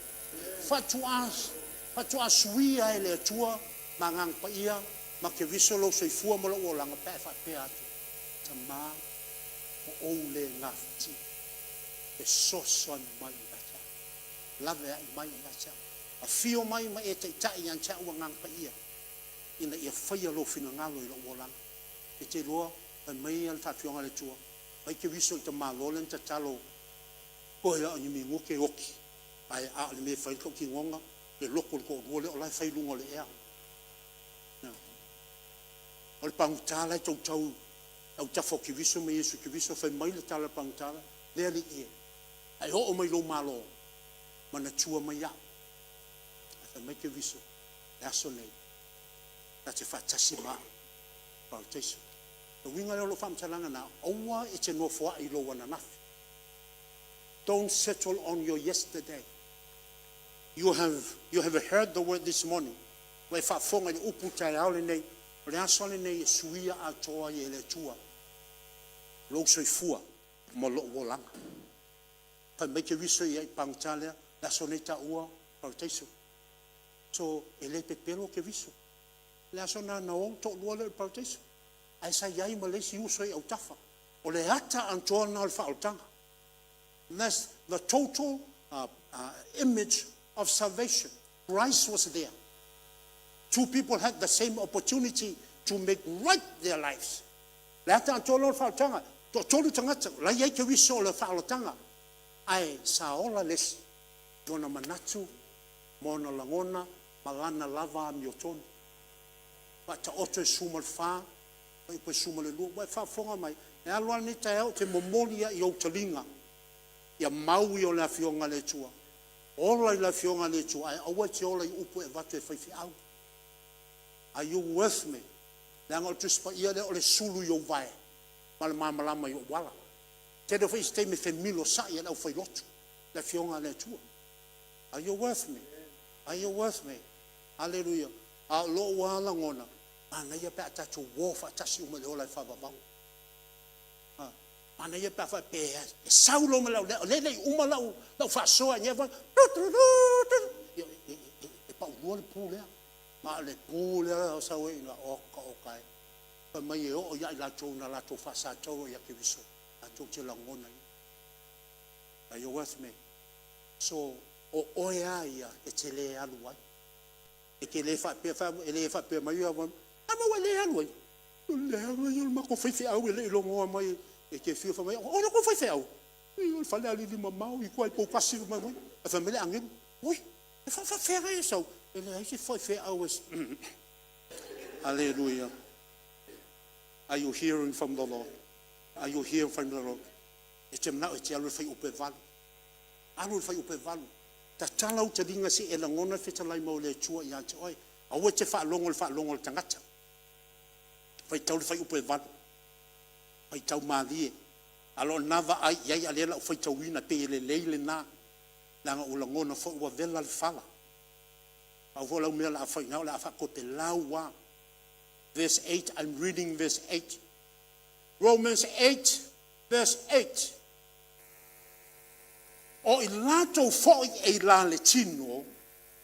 Faatoa suia e le Atua ma Agaga Paia ma Keriso lou soifua ma lou olaga pe a e faapea atu, Tama, ua ou le gafatia, fesoasoani mai ia te au, laveai mai ia te au, afio mai ma e taitai ia te au Agaga Paia, ina ia faia lou finagalo i lou olaga. E te iloa, fai mai le faafioga a le Atua, fai Keriso i tamaloa lea na tatalo, toe lava o ni minute oti, ae a o le mea e fai ai le tautinoga, le loto o le toalua lea o la e fai i luga o le ea. O le pagota la e tautau autafa o Keriso ma Iesu Keriso, fai mai le tala a le pagota la, Le Alii e, a e oo mai i lou Malo, manatua mai au. Ae fai mai Keriso, le aso nei, ta te faatasi ma au i Parataiso. O le uiga lea o lou faamatalaga na, aua e te nofoai i lou ananafi. Don't settle on your yesterday. You have heard the word this morning. Ua e faafofoga i le upu taeao lenei. O le aso lenei e suia atoa ai e le Atua lou soifua ma lou olaga. Fai mai Keriso ia i pagota lea, le aso nei taua Parataiso. So, e le pepelo Keriso. Le aso na na o toalua lea o le Parataiso. Ae sa i ai ma le isi uso i autafa. O le ata atoa na o le faaolataga. That's the total image of salvation. Christ was there. Two people had the same opportunity to make right their lives. Le ata atoa lea o le faaolataga. Toatolu tagata, la i ai Keriso o le faaolataga. Ae sa ola le isi. Ona manatu, ma ona lagona, ma lana lava amiotonu. Faataoto e 14, fuaiupu e 12. Ua e faafofoga mai, e alu lava lenei taeao ou te momoli ai i ou taliga, ia mau ia o le Afioga a le Atua. Ola i le Afioga a le Atua, ae aua e te ola i upu e avatu e faifeau. Are you with me? Leaga o le Tusi Paia lea o le sulu i ou vae, ma le malamalama i ou ala. Tele foi isi taimi femilosai e le aufailotu, le Afioga a le Atua. Are you with me? Are you with me? Hallelujah. A o lou lava lagona, manaia pe a tatou o faatasi uma i le ola e faavavau. Manaia pe a faapea e sau loa ma lau lea, o lea e le i uma lau faasoa i e paulua le pu lea. Ma o le pu lea o sau ai ina oka oka e. Fai mai e oo ia i latou na latou faasatauro ia Keriso, latou te lagona ia. Are you with me? So, o oe a ia e te le alu ai. E te le faapea, e le faapea mai ia, a ma ua le alu ai. O le leaga ia o le matou faifeau e le i logoa mai e te fia fai mai, o le kou faifeau. O le fale alili mamao i tua i Poutasi mai mai. Ae fai mai le agelu, oi, e faafefea e sau? E leai se faifeau e. Hallelujah. Are you hearing from the Lord? Are you hearing from the Lord? E te manao e te alu i le fuaiupu e 8. Alu i le fuaiupu e 8. Tatala ou taliga se i e lagona le fetalai mai o le Atua ia te oe. Aua e te faalogo i le faalogo a le tagata. Faitau le fuaiupu e 8. Faitau malie. A lo na vaai i ai a lea lau faitauina pe e lelei lena. Leaga ua lagona foi ua vela le fala. Pau foi lau mea la fai o le a faatopelau lava. Verse 8, I'm reading verse 8. Romans 8, verse 8. O i latou foi e i la le tino,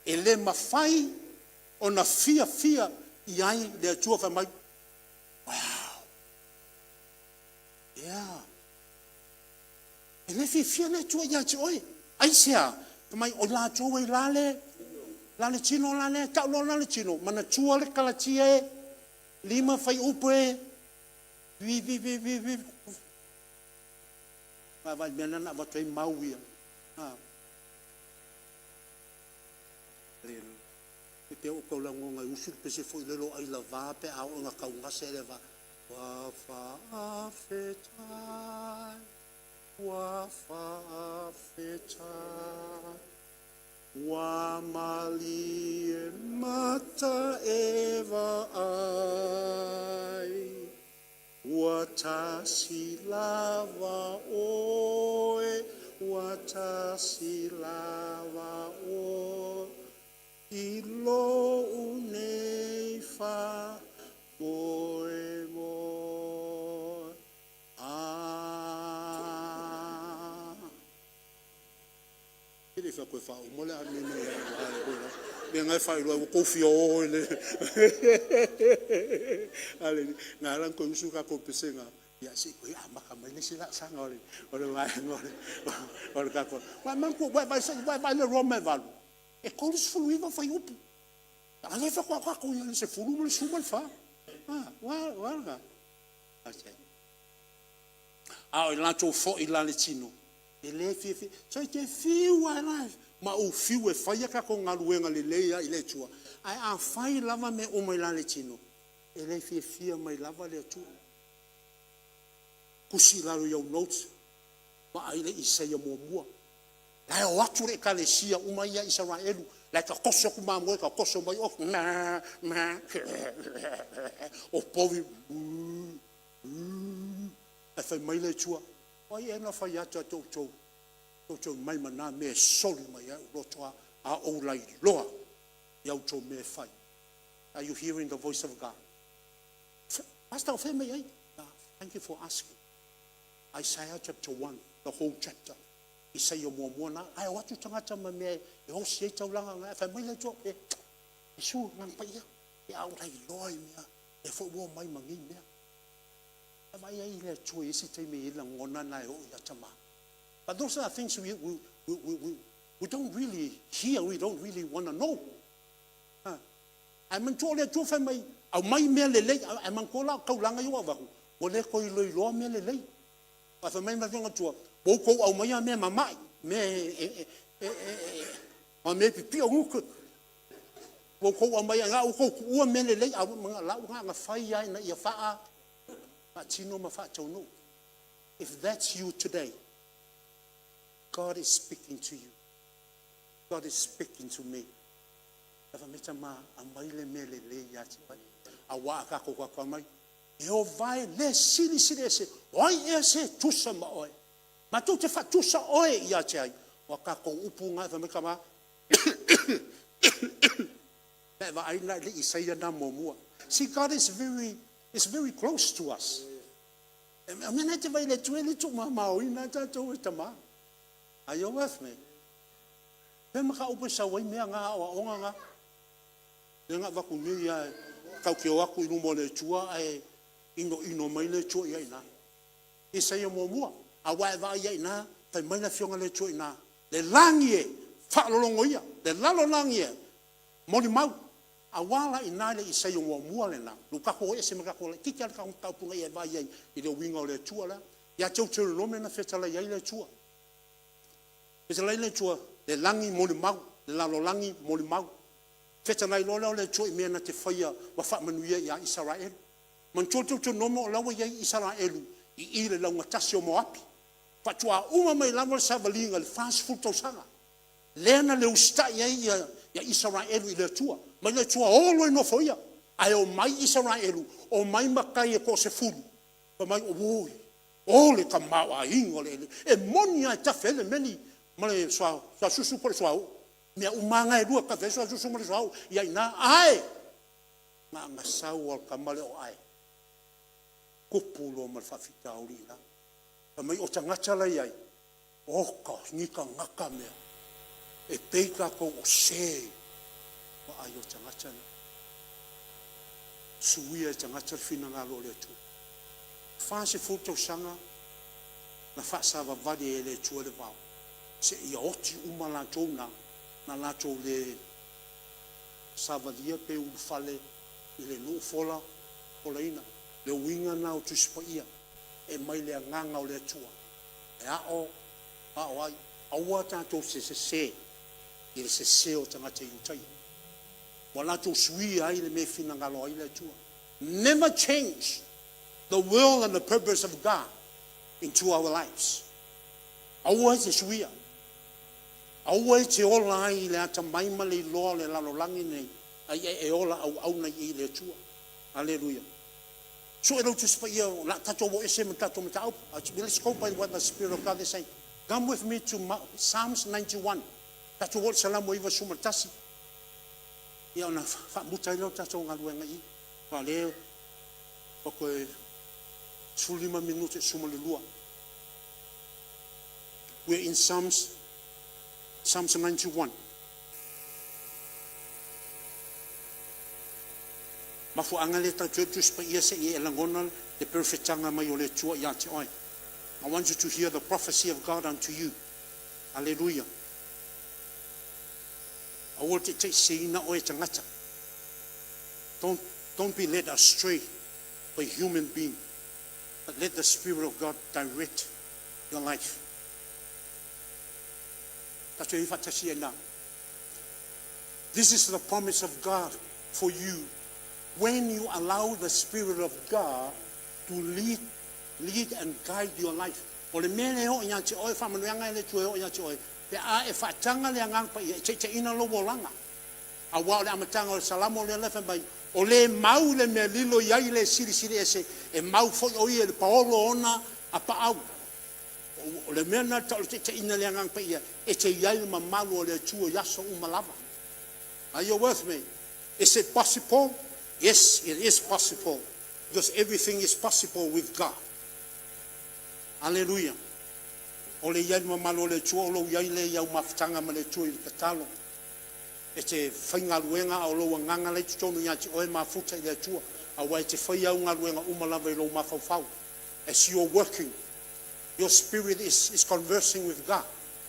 e le mafai ona fiafia i ai le Atua fai mai. Wow. Yeah. E le fiafia le Atua ia te oe. Aisea, fai mai o i latou e la le tino la lea, tau loa la le tino, manatua le Kalatia e, 5 fuaiupu e, vi, vi, vi, vi, vi. Vaavaai mea na avatu ai mau ia. Ah. Hallelujah. E pei ua ou tau lagona e usu le pese foi lele o ailava pe a oo ina taugase le va. Ua faafetai, ua faafetai, ua malie mata e vaai, ua tasi lava oe, ua tasi lava oe, i lou nei faamoemoe. A. E le i fai atu e faauma le amene ia te oe. O le mea lena e faailoa ai ua outou fia o i le… Na ala ona toe usu le tatou pese lena, ia se i toe amata mai le isi laasaga o le vaega o le tatou… Aua e vaai i le Roma e 8, e 39 fuaiupu, a o lea faatoa tatou i ai i le 10 ma le 14. A, o a lena? A o latou foi la i le tino, e le fiafia. Se e te fiu lava la ma ou fiu e fai a tatou galuega lelei lava i le Atua, ae a fai lava mea uma i la le tino, e le fiafia mai lava le Atua. Tusi i lalo i au notes, vaai le Isaia 1. O la e o atu le ekalesia uma ia a Isaraelu, o la e tatoso atu mamoe, tatoso mai ofi, ma, ma, o povi, u, u, ae fai mai le Atua, o ai ea na fai atu ia te outou, tou te omai ma na mea e soli mai ai ou loto, a o ou lailoa ia outou mea e fai. Are you hearing the voice of God? Pastor, o fea e aumai ai? Thank you for asking. Isaiah chapter 1, the whole chapter. Isaia muamua lena. Ae o atu tagata ma mea e osi ai taulaga na, ae fai mai le Atua, e, Iesu, Agaga Paia, a ou lailoa i mea, lea foi ua omai ma nei mea. Vaai ai le Atua i isi taimi e i ai lagona na e oo ia tama. But those are things we don't really hear, we don't really want to know. Ae manatua o le Atua fai mai, aumai mea lelei, ae manatua la o taulaga ia ua avatu, ua le toe iloiloa mea lelei. Aua fai mai le Atua, ua outou aumaia mea mamai, mea e pipio gutu. Ua outou aumaia, ua outou tuua mea lelei, a o lau na na fai lava ina ia faatino ma faataunuu. If that's you today, God is speaking to you. God is speaking to me. Fai mai tama, aumai le mea lelei ia te oe. Aua a tatou tatou mai, Ieova e le silisili ese, o ai ea se tusa ma oe? Matou te faatusa oe ia te ai? O a tatou upu na, fai mai tama, pe a e vaai la i le Isaia lena muamua. See, God is very close to us. O mea na e te vaai i le Atua e le tuumamaoina tatou e tama. Are you with me? Fea mataupu e sau ai mea na, aoaoga na? Lea na avatu nei lava, tatou te o atu i luma o le Atua ae inoino mai le Atua i ai i ina. Isaia muamua, aua e vaai ai i ina, fai mai le Afioga a le Atua i ina, le lagi e, faalologo ia, le lalolagi e, molimau. Aua la i ina le Isaia muamua lena, ua tatou o ese ma tatou laitiiti lava le tatou mataupu ina ia e vaai ai i le uiga o le Atua lea. Ia Teuteronome na fetalai ai le Atua. Fetalai le Atua, le lagi molimau, le lalolagi molimau. Fetalai loa lea o le Atua i mea na te faia ma faamanuia ia Isaraelu. Manatua le Teuteronome o la ua i ai Isaraelu i i le laugatasi o Moapi. Faatoa uma mai lava le savaliga i le 40 tausaga. Lea na le usitai ai ia Isaraelu i le Atua. Mai le Atua, o loa e nofoia. Ae omai Isaraelu, omai matai e toasefulu, fai mai, oi, o le tamaoaiga o le eleele. E moni lava e tafe ai le meli ma le suasusu po o le suauu. Mea uma lava na e lua, e tafe ai le suasusu ma le suauu i ai i ina, ae na ona sau lava o le tama lea o Ai, tupu loa ma le faafitauli i ina. Fai mai o tagata la e i ai, oka, o ni tagata mea, e pei tatou o se vaai o tagata nei. Suia e tagata le finagalo o le Atua. 40 tausaga na faasavavali ai e le Atua le vao, seia oti uma latou na, na latou le savalia pe ulufale i le nuu fola, folaina. Le uiga lena o Tusi Paia, e aumai le Agaga o le Atua e ao, ao ai. Aua tatou te sese i le sese o tagata Iutaia. Ua latou suia ai le mea e finagalo ai le Atua. Never change the will and the purpose of God into our lives. Aua e te suia. Aua e te ola ai i le atamai ma le iloa o le lalolagi nei, a ia e ola auauna i i le Atua. Aleluia. Sue lou Tusi Paia, o le a tatou o ese ma tatou mataupu. Let's go by what the Spirit of God is saying. Come with me to Psalms 91. Tatou o i le Salamo 91. Ia ona faamuta ai lea o le tatou galuega i i. Aua o lea ua toe 15 minute i le 12. We're in Psalms, Psalms 91. Mafuaaga lea tatou te Tusi Paia se i e lagona le perofetaga mai o le Atua ia te oe. I want you to hear the prophecy of God unto you. Aleluia. Aua le taitaiseseina oe e tagata. Don't, don't be led astray by human being, but let the Spirit of God direct your life. Tatou i faatasi ai na. This is the promise of God for you when you allow the Spirit of God to lead, lead and guide your life. O le mea lea e oo ia te oe, faamanuiaga e le Atua e oo ia te oe, pe a e faataga le Agaga Paia e taitaiina lou olaga. Aua o le amataga o le Salamo lea la fai mai, O le mau le mea lilo i ai le silisili ese, e mau foi o ia i le paolo o ona apaau. O le mea lena o le taitaiina e le Agaga Paia, e te i ai le mamalu o le Atua i aso uma lava. Are you with me? Is it possible? Yes, it is possible. Because everything is possible with God. Aleluia. O le i ai le mamalu o le Atua, o lou i ai lea i au mafutaga ma le Atua i le tatalo. E te faigaluega a o lou agaga la i totonu ia te oe mafuta i le Atua, aua e te faia au galuega uma lava i lou mafaufau. As you are working, your spirit is conversing with God,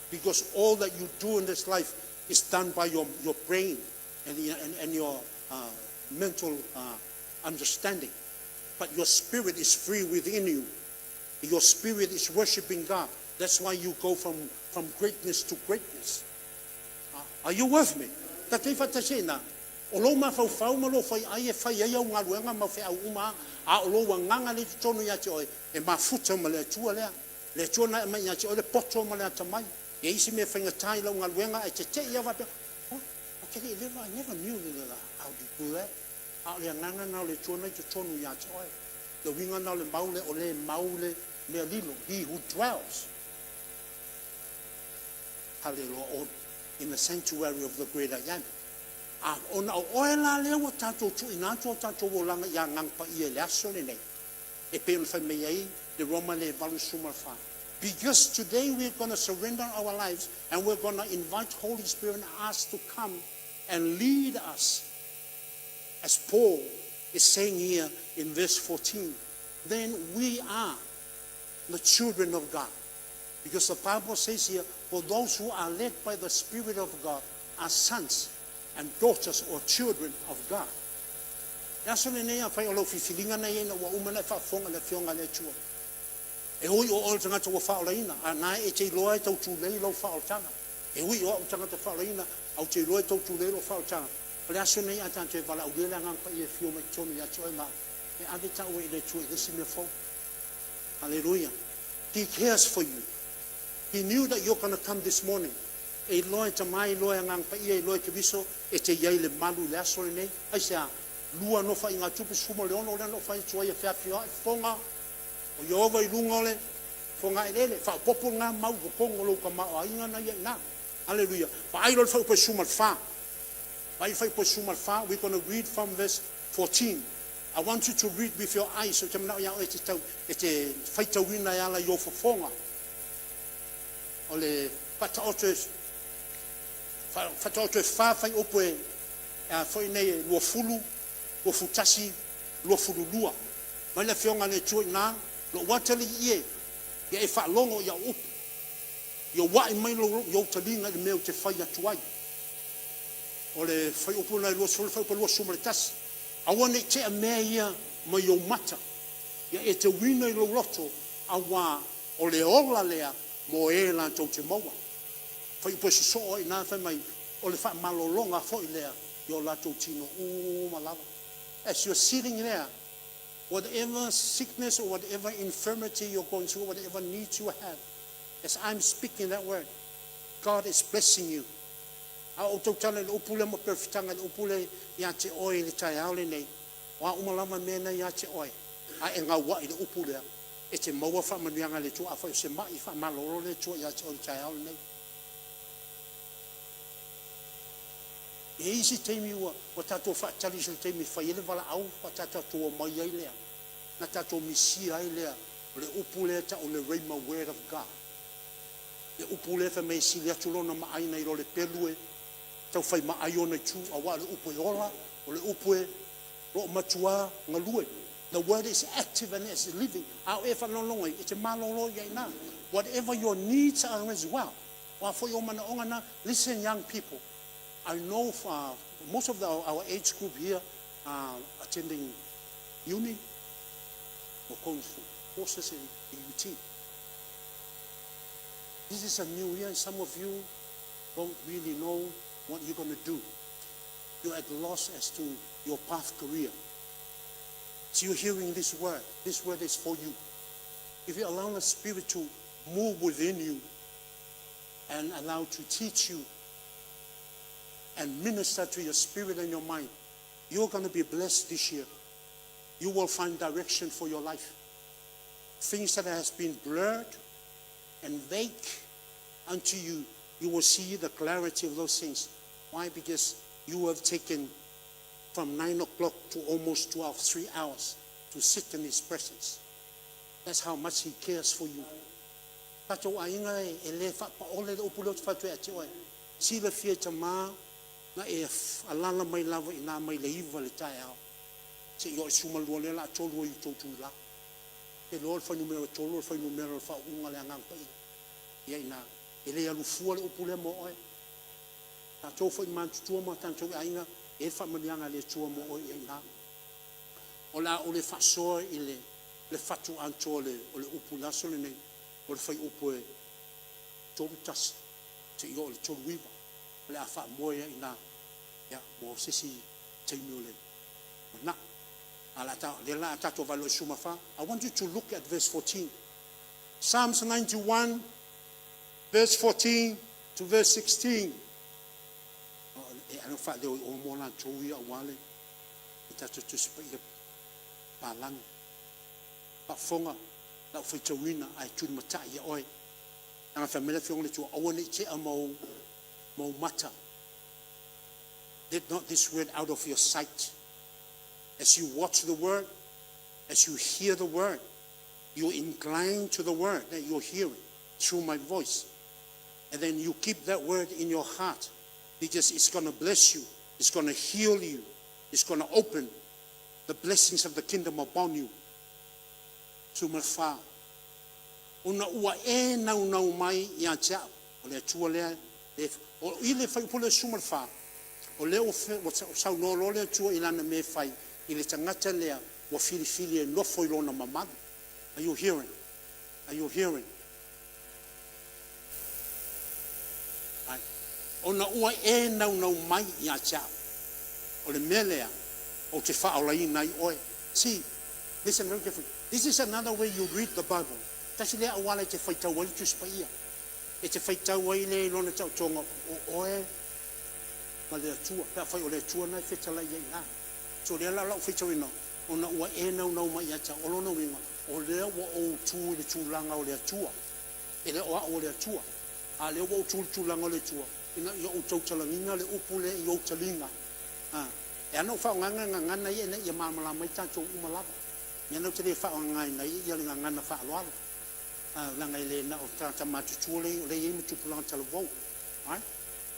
because all that you do in this life is done by your brain and your mental understanding. But your spirit is free within you. Your spirit is worshiping God. That's why you go from greatness to greatness. Are you with me? Tatou faatasi ai na. O lou mafaufau ma lou faiai e fai ai au galuega ma feau uma, a o lou agaga lea i totonu ia te oe e mafuta ma le Atua lea. Le Atua na e aumai ia te oe le poto ma le atamai. E isi mea faigata i lau galuega ae tetei lava faapea, oh, ou te le i leva, I never knew that how to do that. A o le agaga na o le Atua na i totonu ia te oe. Le uiga na o le mau le o le mau le mea lilo. He who dwells, hallelujah, in the sanctuary of the great I Am. A ona o oe la lea ua tatou tuuina atu o tatou olaga i Agaga Paia i le aso lenei, e pei ona fai mai ai le Roma le 84. Because today we're going to surrender our lives and we're going to invite Holy Spirit and ask to come and lead us. As Paul is saying here in verse 14, then we are the children of God. Because the Bible says here, for those who are led by the Spirit of God are sons and daughters or children of God. Le aso lenei afai o lau filifiliga na ia ina ua uma ona e faafofoga i le Afioga a le Atua. E ui o oe o le tagata ua faaolaina, a na e te iloa e tau tulei lou faaolataga. E ui o au tagata faaolaina, a ou te iloa e tau tulei lou faaolataga. O le aso lenei a tatou e valaaulia le Agaga Paia e afio mai totonu ia te oe ma au, e ave taua i le Atua i le isi mea fou. Aleluia. He cares for you. He knew that you're going to come this morning. E iloa e Tama, e iloa e Agaga Paia, e iloa e Keriso, e te i ai le malu i le aso lenei. Aisea? Lua nofoaiga tupu 16 lea na ou fai atu ai e feafioai fofoga o Ieova i luga o le fogaeleele. Faaopoopo lena mau i totonu o lou tamaoaiga na ia i ina. Aleluia. Vaai loa le fuaiupu e 14. Vaai le fuaiupu e 14. We're going to read from verse 14. I want you to read with your eyes. Ou te manao ia oe e te tau, e te faitauina e ala i ou fofoga. O le faataoto e, faataoto e fa fuaiupu e, a foi nei e 20, 21, 22. Mai le Afioga a le Atua i ina, lou atalii e, ia e faalogo i au upu. Ia ua'i mai lou, i ou taliga i le mea ou te fai atu ai. O le fuaiupu lena e 20, fuaiupu e 21. Aua ne i tea mea ia mai ou mata, ia e teuina i lou loto, auā o le ola lea mo e latou te maua. Fuaiupu e sosoo ai i ina fai mai, o le faamalologa foi lea i o latou tino uma lava. As you're sitting there, whatever sickness or whatever infirmity you're going through, whatever needs you have, as I'm speaking that word, God is blessing you. A o ou tautala i le upu lea ma perofitaga i le upu lea ia te oe i le taeao lenei, o a uma lava mea na ia te oe, a e gauai i le upu lea, e te maua faamanuiaga a le Atua. Afai o se ma'i, faamalolo le Atua ia te oe i le taeao lenei. E i ai isi taimi ua tatou faatali i se taimi e fai ai le valaau faatoa tatou omai ai lea, na tatou misia ai lea o le upu lea e tau o le Rhema Word of God. Le upu lea fai mai e sili atu lona maai nai lo le pelu e tau fai maai ona itu, aua o le upu e ola, o le upu e loo matua galue. The word is active and is living. A o e faalogologo ai, e te malolo i ai ina. Whatever your needs are as well. O a foi ou manaoga na, listen young people, I know most of the, our age group here are attending uni or going for courses in AUT. This is a new year and some of you don't really know what you're going to do. You're at loss as to your path career. So you're hearing this word. This word is for you. If you allow the Spirit to move within you and allow to teach you and minister to your spirit and your mind, you're going to be blessed this year. You will find direction for your life. Things that has been blurred and vague unto you, you will see the clarity of those things. Why? Because you have taken from 9 o'clock to almost 12, 3 hours to sit in His presence. That's how much He cares for you. Tatou aiga e le faapaole le upu lea ou te fai atu ai ia te oe. Silafia e tama na e alala mai lava i ina mai le 9 i le taeao seia oo i le 12 lea o le a tolu ai i tou itula. Te iloa o le fuainumera tolu o le fuainumera o le faauuga o le Agaga Paia. Ia ina, e le alu fua le upu lea mo oe. Tatou foi matutua ma tatou aiga, e i ai le faamanuiaga a le Atua mo oe ia ina. O le a ou le faasoa i le le fatu atoa o le o le upu i le aso lenei, o le fuaiupu e 31 seia oo i le 39. O le a faamoe ai i ina ia mo se isi taimi o le lumanai. A o le a ta, lea o le a tatou vaai loa i le 14. I want you to look at verse 14. Psalms 91 verse 14 to verse 16. E ala faaleo i o mo latou ia aua le tatou Tusi Paia palagi. Faafofoga lau faitauina ae tulimatai ia oe. Leaga fai mai le Afioga i le Atua, aua ne i tea ma ou, ma ou mata. Let not this word out of your sight. As you watch the word, as you hear the word, you incline to the word that you're hearing through my voice. And then you keep that word in your heart because it's going to bless you. It's going to heal you. It's going to open the blessings of the kingdom upon you. 14. Ona ua e naunau mai ia te au. O le Atua lea, e, o i le fuaiupu lea 14, o lea ua, ua saunoa loa le Atua i lana mea e fai i le tagata lea ua filifili e nofo i lona mamalu. Are you hearing? Are you hearing? Right. Ona ua e naunau mai ia te au. O le mea lea, ou te faaolaina ai oe. See, listen very carefully. This is another way you read the Bible. Tasi lea auala e te faitau ai le Tusi Paia. E te faitau ai lea i lona taotoga o oe ma le Atua, pe afai o le Atua na e fetalai ai i ina. So lea la o lau faitauina, ona ua e naunau mai ia te au. O lona uiga, o lea ua ou tu i le tulaga o le Atua. E le o au o le Atua, a o lea ua ou tu i le tulaga o le Atua, ina ia ou tautalagiga le upu lea i ou taliga. A, e ala ona ou faaaogaina gagana ia ina ia malamalama ai tatou uma lava. Mea na ou te le faaaogaina ai ia le gagana faaaloalo, a, leaga e le na o tagata matutua lea e i ai, o lea e i ai ma tupulaga talavou. Right?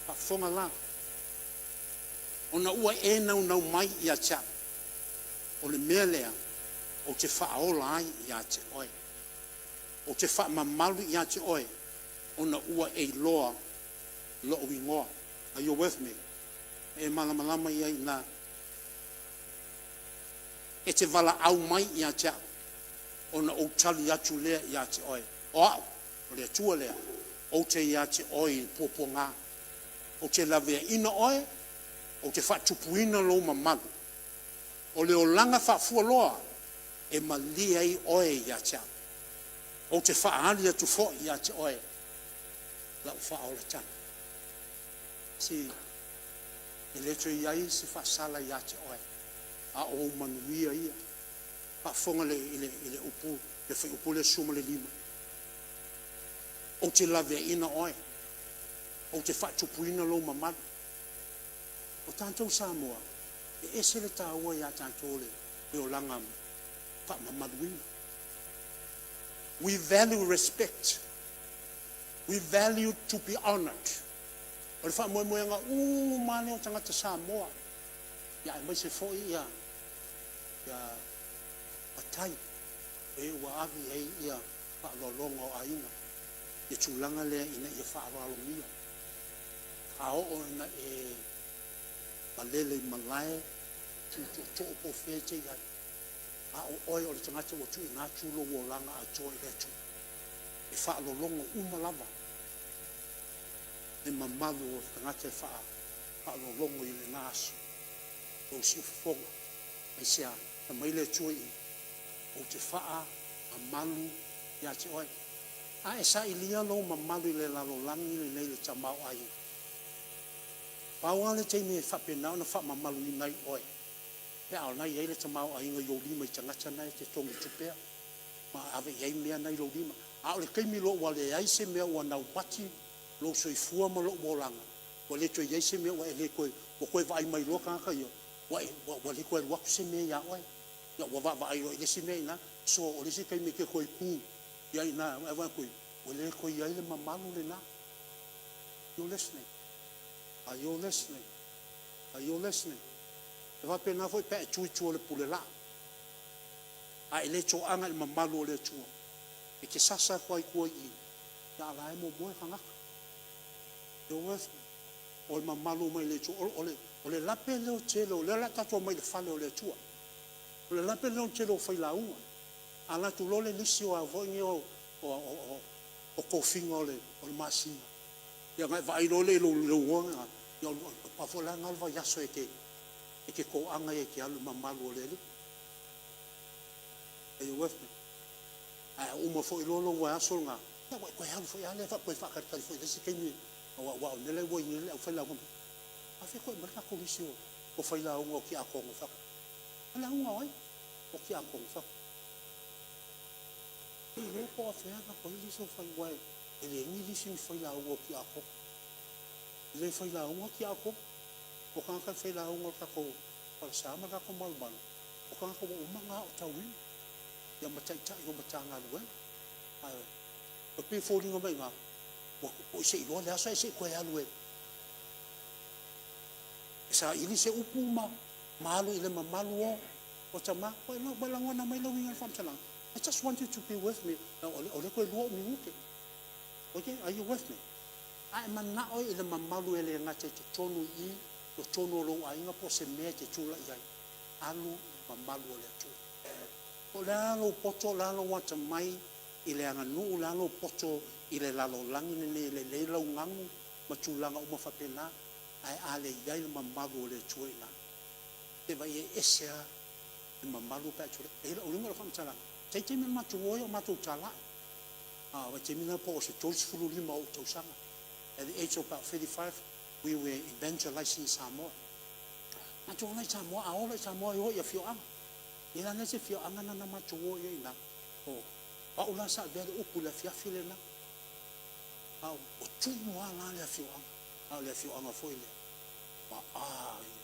Faafofoga la. Ona ua e naunau mai ia te au, o le mea lea ou te faaola ai ia te oe. Ou te faamamalu ia te oe, ona ua e iloa lou igoa. Are you with me? E malamalama ia i ina. E te valaau mai ia te au, ona ou tali atu lea ia te oe. O au, o le Atua lea, ou te ia te oe i le puapuaga. Ou te laveaina oe Ou te faatupuina lou mamalu, o le olaga faafualoa e malie ai oe ia te au. Ou te faaali atu foi ia te oe lau faaolataga. See, e le toe i ai se faasala ia te oe, a o ou manuia ia. Faafofoga i le, i le upu, le fuaiupu lea 15. Ou te laveaiina oe, ou te faatupuina lou mamalu. O tatou Samoa, e ese le taua ia tatou o le olaga faamamaluina. We value respect. We value to be honored. O le faamoemoega uma lava lea o tagata Samoa, ia aemaise foi ia matai, e ua ave i ai ia faaaloaloga o aiga, le tulaga lea ina ia faaaloalogia. A oo ina e malele i malae, tu tootoo po o fea e te i ai, a o oe o le tagata ua tuuina atu lou olaga atoa i le Atua, e faalologo uma lava le mamalu o tagata e faalologo i lena aso, lou siufofoga. Aisea? Fai mai le Atua i i, Ou te faamamalu ia te oe. A e sailia lou mamalu i le lalolagi lenei i le tamaoaiga, pau lava le taimi e faapena ona faamamaluina ai oe, pe a ona i ai le tamaoaiga i ou lima i tagata na e te togitupeina ma ave i ai mea na i lou lima. A o le taimi loa ua leai se mea ua naumati lou soifua ma lou olaga, ua le toe i ai se mea ua e le toe, ua toe vaai mai loa tagata ia, ua e, ua le toe alu atu se mea ia oe. Ia ua vaavaai loa i le isi mea i ina. So, o le isi taimi e te toe tu ai i ina, ae vaai atu, ua le toe i ai le mamalu lena. You listening? Are you listening? Are you listening? E faapena foi pe a e tu i tua o le pulelaa, a e le toaga i le mamalu o le Atua, e te sasa atu lava i tua i i, a o la e momoe tagata. You with me? O le mamalu mai le Atua. O, o, le, o le lape lea o tele, o lea o le a tatou omai i le fale o le Atua. O le lape lea o le tele o failauga. A alu atu loa le lisi o a foi nei o, o, o, o tofiga o le, o le masina, ia ona e vaai loa lea i lou, lou igoa, ia pau foi la lena o le vaiaso e te, e te toaga ai e te alu i le mamalu o le Alii. Are you with me? Ae a uma foi loa lou vaiaso lena, ia ua e toe alu foi lava lea toe faatalitali foi i le isi taimi, aua o le mea la ua i ai nei le aufaigaluega, afea toe aumai le tatou lisi o failauga o tiakono. Ou fai atu, failauga o ai? O tiakono. Ou fai atu, ou te le iloa po o afea e avatu ai lisi o fai, aua e leai ni lisi o ni failauga o tiakono. E le failauga tiakono. O tagata e failauga o le tatou falesa ma le tatou malumalu, o tagata ua uma ona aotauina, ia ma taitai o Matagaluega. Ae e pei e foliga mai i ina, ua se i iloa le aso ae se i toe alu e saili se upu ma alu i le mamalu o tama. Ua e lagona mai le uiga o le faamatalaga? I just want you to be with me. O lea toe 2 ou minute. Okay, are you with me? A e manao i le mamalu e le gata i totonu i i, totonu o lou aiga po o se mea e te tulai ai, alu i le mamalu o le Atua. Po o le a lou poto, o le a lou atamai i le aganuu, o le a lou poto i le lalolagi lenei e lelei lau gagu ma tulaga uma faapena, ae a le i ai le mamalu o le Atua i ina, e vaai e ese lava le mamalu pe a e tulai. E i ai lau uiga o lau faamatalaga, e i ai taimi na matou o ai o matou talai, a o le taimi lena po o se 35 o ou tausaga. At the age of about 35, we were evangelizing Samoa. Matou ola i Samoa, a ola i Samoa e o i afioaga. E la le isi afioaga lena na matou o i ai i ina, o au la sa avea le upu i le afiafi lena. A ua tumu lava la le afioaga, a o le afioaga foi lea, ua a ia,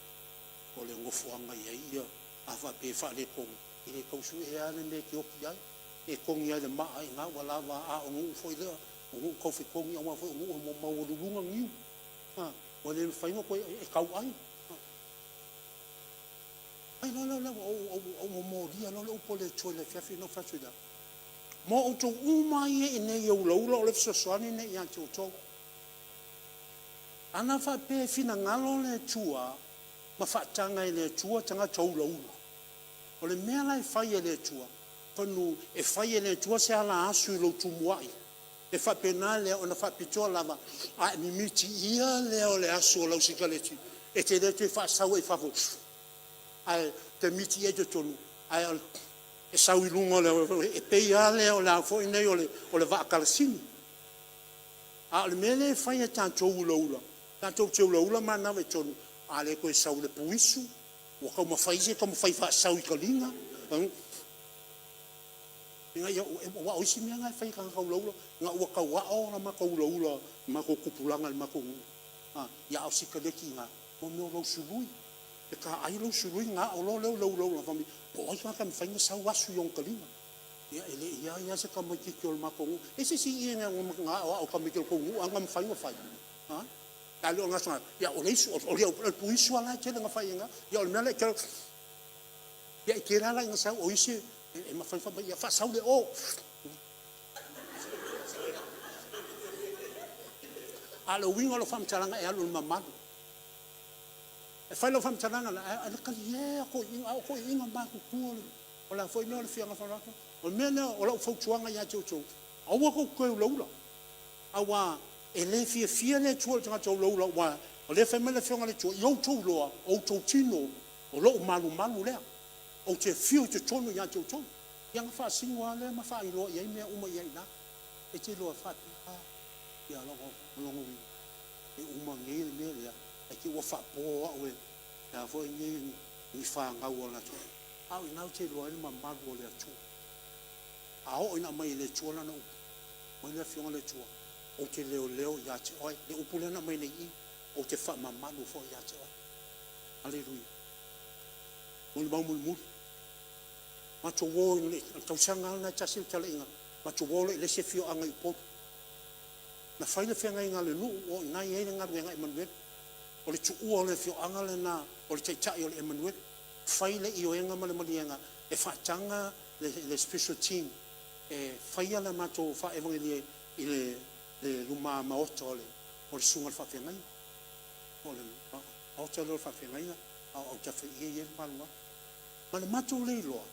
o le nofoaga e i ai ia, a faapea e faaletonu, e le tau suea lava le mea e te oti ai, e togi lava i le maa i ina ua lava, a o nuu foi lea, o nuu taufetogi aua foi o nuu e maualuluga niu, a, ua le mafai ona toe, e tauai. Fai loa lea ua ou momolia loa le upu a le Atua i le afiafi lena, ou fai atu i ai, Mo outou uma ia i inei e ulaula, o le fesoasoani lenei ia te outou. Ana faapea e finagalo le Atua ma faataga e le Atua tagata ulaula, o le mea la e fai e le Atua, semeamanu e fai e le Atua se ala asu i lou tumuai, e faapena lea ona faapitoa lava, a e mimiti ia lea o le asu o lau sikaleti. E te le toe faasau ai i fafo, ae te miti i ai i totonu, ae e sau i luga o le, e pei lava lea o le a foi nei o le vaa kalasini. A o le mea lea e fai e tatou ulaula, tatou te ulaula manava i totonu, a le toe sau i le puisu, ua taumafai isi e taumafai e faasau i taliga, ina ia, aua o isi mea na e fai e tagata ulaula, ina ua tauao le matou ulaula i matou tupulaga i le matou nuu, a o sikaleki i ina, mo mea o lausului. E taai lau sului ona ao loa lea o le ulaula fai mai, po o ai se tagata e mafai ona sau asu i ona taliga. Ia e le i i ai lava se tamaitiiti o le matou nuu. E i ai se isi i i na aoao i tamaiti o le tou nuu a na mafai ona fai? A le o gasegase, ia o le puisu lava la e tele ina fai i ina. Ia o le mea la e te ia e tele lava la ina sau, o isi e mafai ona fai mai, ia faasau le o. A o le uiga o lau faamatalaga, e alu i le mamalu. E fai lau faamatalaga lea, ae talie toeaiina, a o toeaiina matutua o le a foi mea o le afioaga o O le mea lea o lau fautuaga ia te outou, aua tou te toe ulaula, aua e le fiafia le Atua i le tagata ulaula, aua o lea e fai mai le Afioga a le Atua, ia outou iloa, o outou tino o lou malumalu lea, ou te afio i totonu ia te outou. Ia ona faasino lava lea ma faailoa i ai mea uma i ai i ina. E te iloa e faapea lava lona uiga, e uma nei le mea lea, ae te i ua faapo au e a foi nei ni fanau a latou. A o i ina ou te iloa ai le mamalu o le Atua. A oo ina aumai e le Atua Lana upu, fai mai le Afioga a le Atua, Ou te leoleo ia te oe. Le upu lea na aumai nei i i, ou te faamamalu foi ia te oe. Aleluia. Molimau mulimuli. Matou o i le tausaga lava lena e tasi le talaiga, matou o loa i le isi afioaga i Upolu. Na fai le feagaiga a le nuu o i ina e i ai le galuega a Emanuele. O le tuua o le afioaga lena o le taitai o le Emanuele. Fai le ioega ma le maliega e faataga le special team e faia le matou faaevagelia i le luma maota o le susuga i le faafeagaiga. O le maota lea o le faafeagaiga a o autafa i i e i ai le malu Ma le matou le iloa,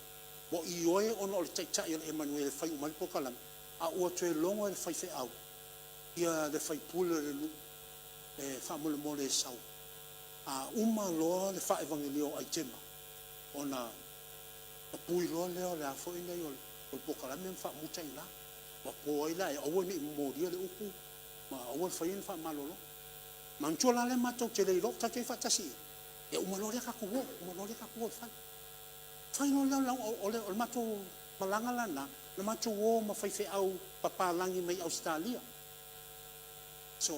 ua ioe ona o le Taitai o le Emanuele e fai uma ai le polokalame, a ua toe logo e le faifeau ia le faipule o le nuu e faamolemole e sau. A uma loa le faaevagelia o aitema, ona tapui loa lea o le a foi nei o le polokalame ma faamuta i ina. Ua po ai la, e aua ne i momolia le upu ma aua le faia ni faamalologa. Manatua la lea matou te le iloa, tatou te i ai faatasi i i. Ia uma loa lea tatou o, uma loa lea tatou o i le fale. Fai loa lea o le matou malaga lena, na matou o ma faifeau papalagi mai Ausetalia. So,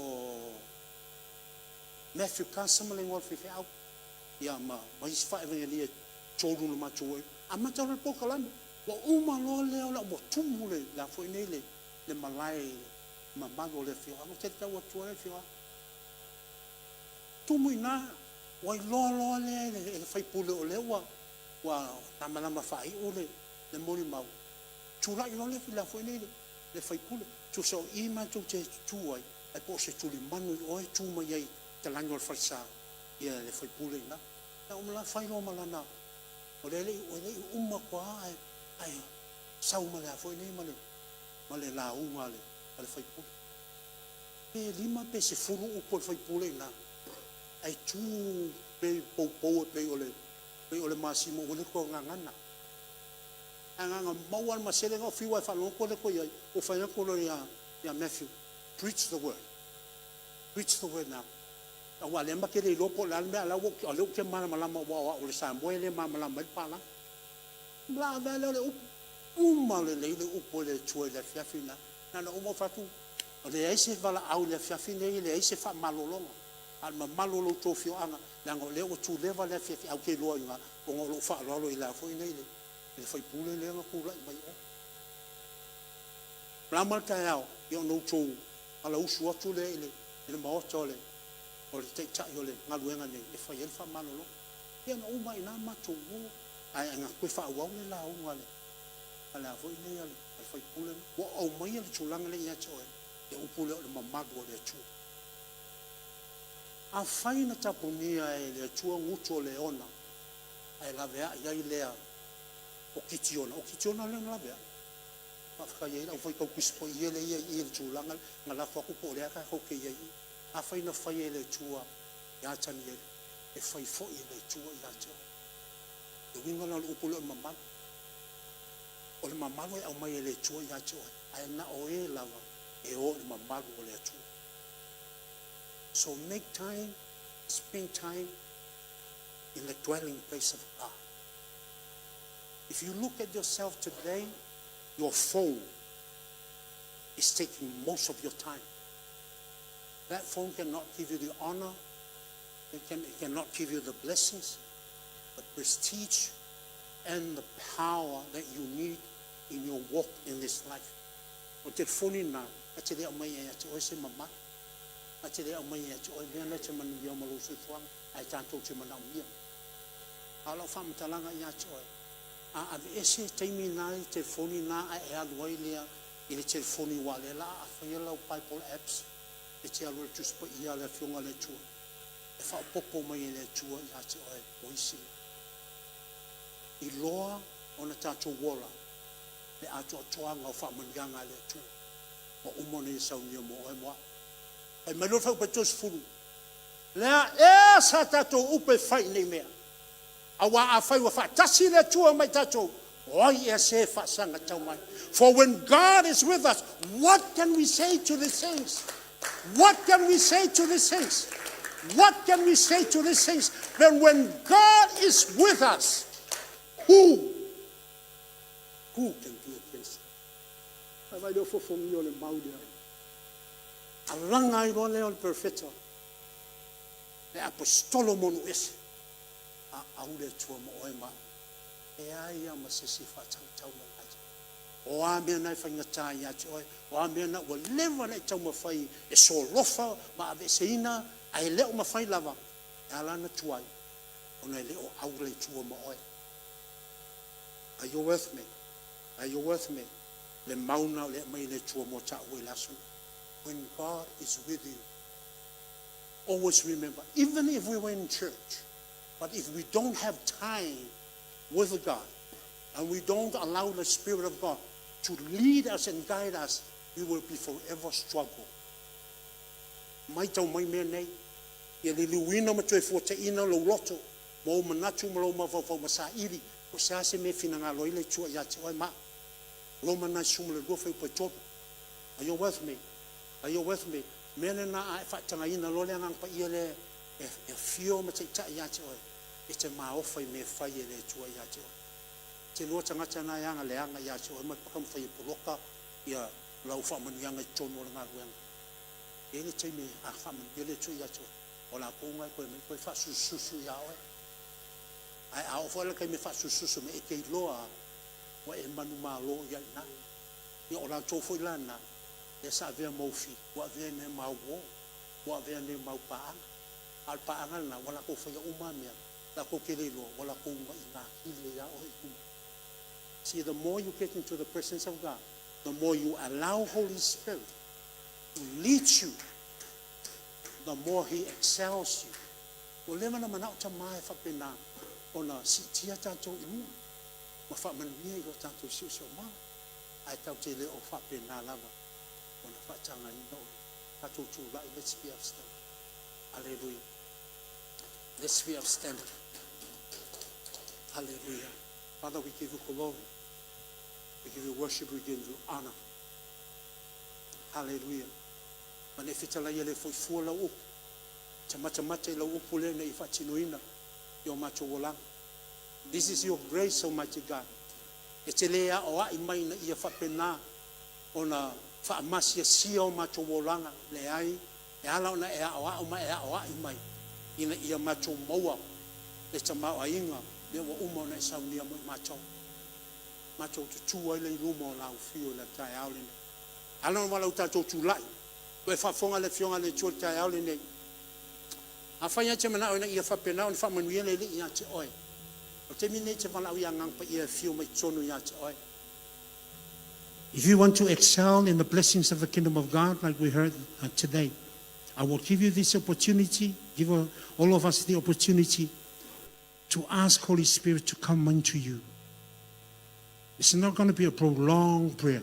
Matthew Carson ma le igoa o le faifeau, ia ma isi faaevagelia e tolu na matou o ai. Amata loa le polokalame, ua uma loa lea ua tumu le a foi nei le malae i le mamalu o le afioaga. Ou te tau atu ai le afioaga. Tumu i ina, ua iloa loa lea e le faipule o lea ua lamalama faaiu le molimau, tulai loa le a foi nei le faipule. Tusa o i matou te tutu ai, ae po o se tulimanu i o e tu mai ai i talaane o le falesa le faipule i ina. Ia uma la fai loa ma lana, o lea e le i uma atu lava ae sau ma le a foi nei ma le lauga a le faipule. Pe 5 pe 10 upu a le faipule i ina, ae tu pei poupou e pei o le pei o le masima ua le toe gagana. Ae na ona maua lava le masele na ou fiu lava e faalogo atu e le toe i ai, ou fai atu loa ia Matthew, preach the word, preach the word now. Aua o lea ma te le iloa po o le a le mea, a o lea ou te malamalama aua o au o le Samoa e le malamalama ai le palagi. Ona ave lava lea o le upu, uma lelei le upu a le Atua i le afiafi lena. Na ona uma ou fai atu, e leai se valaau i le afiafi lenei, e leai se faamalologa, a o le mamalu o lo outou afioaga, leaga o lea ua tuleva le afiafi, ae ou te iloa i ina, ona o lou faaaloalo i le a foi nei le sui usufono lea na tulai mai o. O le a ma le taeao, ia ona outou alausu atu lea i le maota o le taitai o le galuega nei e fai ai le faamalologa. Ia na uma ai i ina matou o, ae na toe faaauau le lauga a le a foi nei a le sui usufono lena. Ua ou aumaia le tulaga lea ia te oe, le upu lea o le mamalu o le Atua. Afai na tapunia e le Atua gutu o Leona ae laveai ai lea o Kitiona, o Kitiona lea na laveai. Faafetai ai le Aufaitau Tusi Paia lea e i ai i i i le tulaga lea na lafo atu po o lea tatou te i ai i i. Afai na faia e le Atua ia Taniela, E fai foi e le Atua ia te oe. Le uiga la o le upu lea o le mamalu. O le mamalu e aumai e le Atua ia te oe, ae na o e lava e o i le mamalu o le Atua. So make time, spend time in the dwelling place of God. If you look at yourself today, your phone is taking most of your time. That phone cannot give you the honor, it cannot give you the blessings, the prestige, and the power that you need in your walk in this life. O telefoni na, na te le aumai ia te oe se mamalu. Na te le aumai ia te oe mea na te manuia ma lou soifuaga, ae tatou te manaomia. A o lau faamatalaga ia te oe, a aveese taimi na i telefoni na ae e alu ai lea i le telefoni ua lea la a faia lau Bible apps e te alu e Tusi Paia a le Afioga a le Atua e faaopoopo mai e le Atua ia te oe o isi iloa ona tatou ola le atoatoaga o faamanuiaga a le Atua ua uma ona ia saunia mo oe mo au. Fai mai loa le fuaiupu 30, lea ea sa tatou upu e fai i nei mea? Auā afai ua faatasi le Atua ma i tatou, o ai ea se faasaga tau mai? For when God is with us, what can we say to these things? What can we say to these things? What can we say to these things? Then when God is with us, who can be against us? Vai leo fofogia o le mau lea. Alaga ai loa lea o le perofeta, le apostolo monu ese, a au le Atua ma oe ma e ai ia ma se isi faatagatau mai ia te oe. O a mea na e faigata ia te oe, o a mea na ua leva ona e taumafai e solofa ma aveeseina, ae le o mafai lava, e ala ona tuai, ona e le o au le Atua ma oe. Are you with me? Are you with me? Le mauna o le aumai le Atua mo taua i le aso. When God is with you, always remember, even if we were in church, but if we don't have time with God, and we don't allow the Spirit of God to lead us and guide us, we will be forever struggle. Mai tau mai mea nei, ia liliuina ma toe fuataina lou loto, ma ou manatu ma lou mafaufau ma saili, o se a se mea finagalo ai le Atua ia te oe ma. Roma nai 12 fuaiupu 3. Are you with me? Are you with me? Mea lena a e faatagaina loa le Agaga Paia lea e afio ma taitai ia te oe, e te maofa i mea fai e le Atua ia te oe. Te lua tagata na e aga leaga ia te oe ma taumafai e poloka ia lau faamanuiaga i totonu o le galuega. E i ai le taimi a faamanuia le Atua ia te oe, o latou na e toe mai toe faasususu ia oe. Ae a oo foi la le taimi e faasususu mai, e te iloa ua e manumalo i ai i ina. Ia o latou foi la na, lea sa avea ma ou fili, ua avea nei ma au uo, ua avea nei ma au paaga. A o le paaga lena, ua latou faia uma lava mea, latou te le iloa, ua latou unaina atili ai lava oe i luma. See, the more you get into the presence of God, the more you allow Holy Spirit to lead you, the more He excels you. Ua leva na manao tamā e faapena ona siitia tatou i luga ma faamanuia i lo tatou siosiomaga, ae tatou te le o faapena lava ona faatagaina o tatou tulai. Let's be upstanding. Hallelujah. Let's be upstanding. Hallelujah. Father, we give you glory. We give you worship. We give you honor. Hallelujah. Ma le fetalai e le foi fua lau upu. Te matamata i lau upu lea ina ia faatinoina i o matou olaga. This is your grace, Almighty God. E te le aoai mai ina ia faapena ona faamasiasia o matou olaga. Leai, e ala ona e aoao ma e aoai mai ina ia matou maua le tamaoaiga lea ua uma ona e saunia mo i matou. Matou tutū ai le i luma o lau afio i le taeao lenei. Ala ona valaau tatou tulai, ua e faafofoga le Afioga a le Atua i le taeao lenei. Afai lava e te manao ina ia faapena ona faamanuia le Alii ia te oe, o le taimi lenei e te valaau i Agaga Paia e afio mai totonu ia te oe. If you want to excel in the blessings of the kingdom of God, like we heard today, I will give you this opportunity, give all of us the opportunity to ask Holy Spirit to come into you. It's not going to be a prolonged prayer.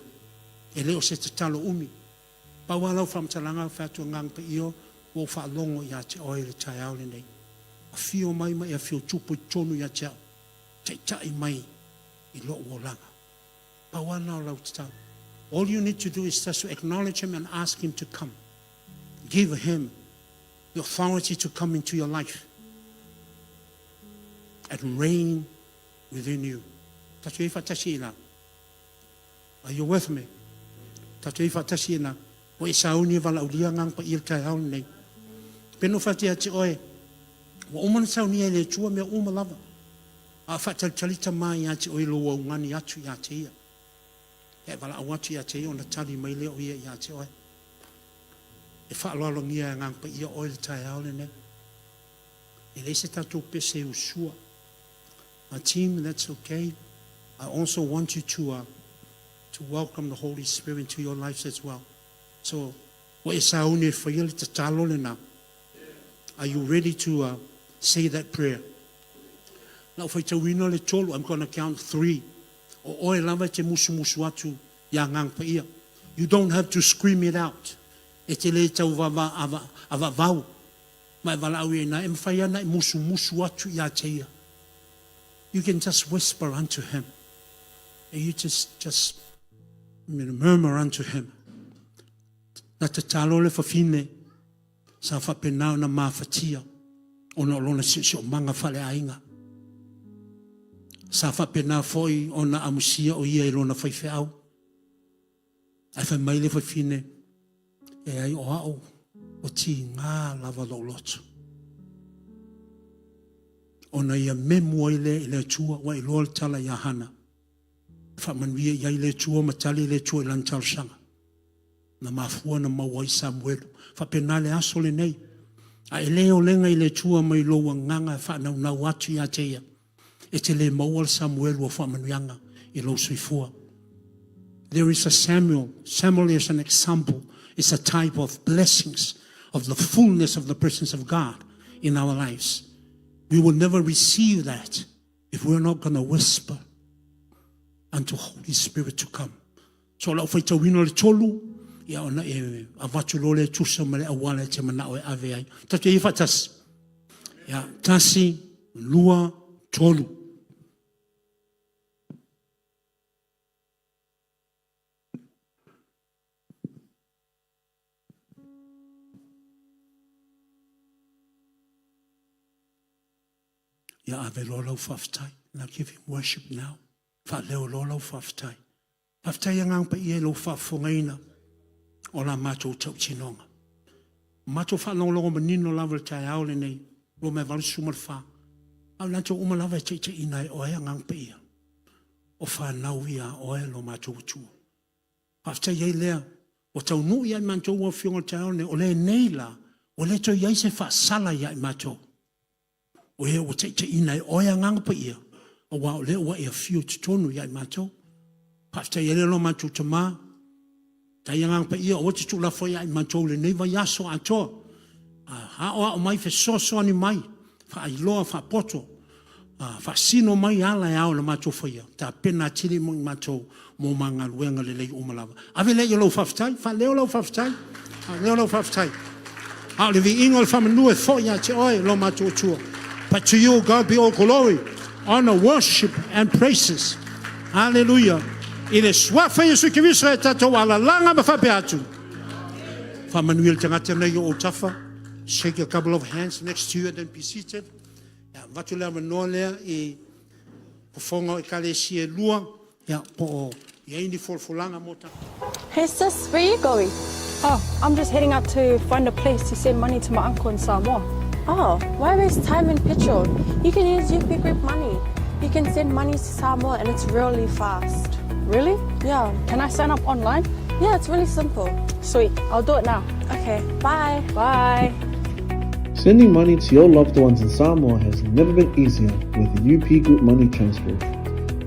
E le o se tatalo umi. Pau lava lau faamatalaga fai atu Agaga Paia ua ou faalogo ia te oe i le taeao lenei. Afio mai ma e afio tupu i totonu ia te au, taitai mai i lou olaga. Pau lava lena o lau tatalo. All you need to do is just to acknowledge Him and ask Him to come. Give Him the authority to come into your life and reign within you. Tatou i ai faatasi i ina. Are you with me? Tatou i ai faatasi i ina. Ua e sauni e valaaulia Agaga Paia i le taeao lenei. Pe na ou fai atu ia te oe, ua uma ona saunia e le Atua mea uma lava, a o faatalitali tama ia te oe i lou augani atu ia te Ia. E valaau atu ia te Ia ona tali mai lea o Ia ia te oe. E faaaloalogia e Agaga Paia oe i le taeao lenei. E leai se tatou pese e usua. My team, that's okay. I also want you to, uh, to welcome the Holy Spirit into your lives as well. So, ua e sauni e faia le tatalo lena. Are you ready to uh, say that prayer? Na ou faitauina le tolu, I'm going to count three. O oe lava e te musumusu atu i Agaga Paia. You don't have to scream it out. E te le tau vava ava, avavau ma e valaau i ai na, e mawhai ana e musumusu atu ia te ia. You can just whisper unto him. And you just, just murmur unto him. Na tatalo le fafine sa faapena ona mafatia ona o lona siosiomaga faaleaiga. Sa faapena foi ona amusia o ia i lona faifeau. Ae fai mai le fafine, e ai o au, ua tiga lava lou loto. Ona ia memu ai lea i le Atua, ua iloa le tala iā Hana. Faamanuia i ai le Atua ma tali le Atua i lana talosaga. Na mafua na maua ai Samuelu. Faapena le aso lenei. A e le olega i le Atua mai lou agaga e faanaunau atu ia te Ia, e te le maua le Samuelu o faamanuiaga i lou soifua. There is a Samuel. Samuel is an example. It's a type of blessings of the fullness of the presence of God in our lives. We will never receive that if we're not going to whisper unto Holy Spirit to come. So o lau faitauina o le tolu, ia ona e avatu loa lea tusa ma le auala e te manao e ave ai. Tatou ia faatasi. Ia, tasi, lua, tolu. Ia ave loa lau faafetai. Now give him worship now. Faaleo loa lau faafetai. Faafetai Agaga Paia i lou faafofogaina o la matou tautinoga. Matou faalogologo manino lava i le taeao lenei, 2024, a o latou uma lava e taitaiina e Oe Agaga Paia, o fanau ia a Oe lo matou Atua. Faafetai ai lea, ua taunuu ia i matou ua Afioga i le taeao lenei, o lenei la, ua le toe i ai se faasala ia i matou. O e ua taitaiina e Oe Agaga Paia, aua o lea ua e afio i totonu ia i matou. Faafetai ai lea lo matou Tama, Tai Agaga Paia, aua te tuulafo ia i matou i lenei vaiaso atoa. A aoao mai, fesoasoani mai, faailoa, faapoto, faasino mai ala e ao ona matou faia, tapena atili mo i matou mo ma galuega lelei uma lava. Ave lea i lou faafetai, faaleo lau faafetai, faaleo lau faafetai. A o le viiga o le faamanu e foi ia te oe, lo matou Atua. But to you, God, be all glory, honor, worship and praises. Hallelujah. I le suafa Iesu Keriso e tatou alalaga ma faapea atu. Faamanuia le tagata nei o ou tafa. Shake a couple of hands next to you and then be seated. Ia, avatu le avanoa lea i fofoga o ekalesia e lua, ia, po o i ai ni folafolaga mo ta. Hey sis, where you going? Oh, I'm just heading out to find a place to send money to my uncle in Samoa. Oh, why waste time and petrol? You can use UP Group Money. You can send money to Samoa and it's really fast. Really? Yeah. Can I sign up online? Yeah, it's really simple. Sweet, I'll do it now. Okay, bye. Bye. Sending money to your loved ones in Samoa has never been easier with UP Group Money Transfer.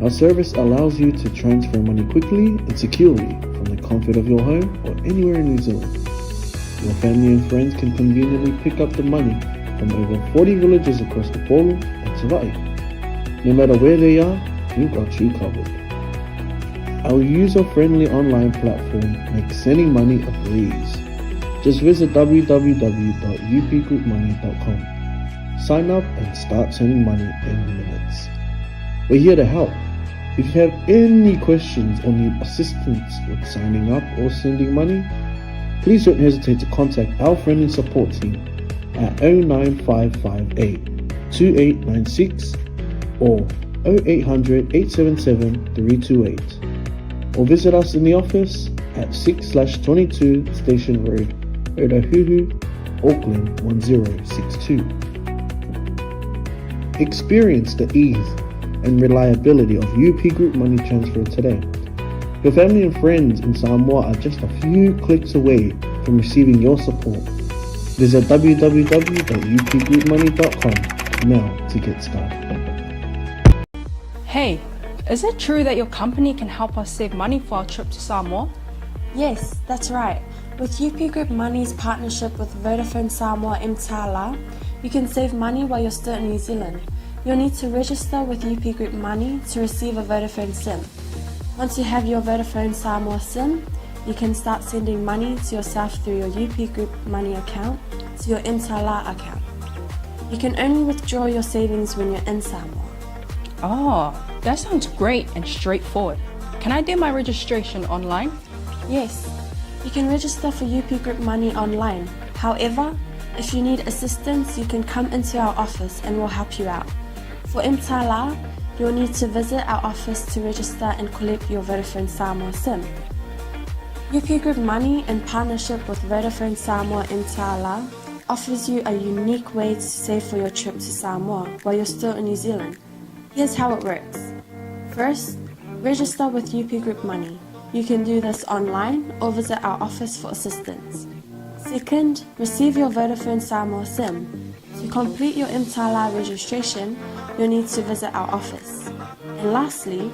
Our service allows you to transfer money quickly and securely from the comfort of your home or anywhere in New Zealand. Your family and friends can conveniently pick up the money from over 40 villages across the Upolu and Savai'i. No matter where they are, we've got you covered. Our user-friendly online platform makes sending money a breeze. Just visit www.upgroupmoney.com. Sign up and start sending money in minutes. We're here to help. If you have any questions or need assistance with signing up or sending money, please don't hesitate to contact our friendly support team at 09558 2896 or 0800 877 328 or visit us in the office at 6 22 Station Road, Otahuhu, Auckland 1062. Experience the ease and reliability of UP Group Money Transfer today. Your family and friends in Samoa are just a few clicks away from receiving your support. Visit www.upgroupmoney.com now to get started. Hey, is it true that your company can help us save money for our trip to Samoa? Yes, that's right. With UP Group Money's partnership with Vodafone Samoa Mtala, you can save money while you're still in New Zealand. You'll need to register with UP Group Money to receive a Vodafone SIM. Once you have your Vodafone Samoa SIM, you can start sending money to yourself through your UP Group Money account to your Mtala account. You can only withdraw your savings when you're in Samoa. Oh, that sounds great and straightforward. Can I do my registration online? Yes, you can register for UP Group Money online. However, if you need assistance, you can come into our office and we'll help you out. For Mtala, you'll need to visit our office to register and collect your Vodafone Samoa SIM. UP Group Money, in partnership with Vodafone Samoa Mtala, offers you a unique way to save for your trip to Samoa while you're still in New Zealand. Here's how it works. First, register with UP Group Money. You can do this online or visit our office for assistance. Second, receive your Vodafone Samoa SIM. To complete your Mtala registration, you'll need to visit our office. And lastly,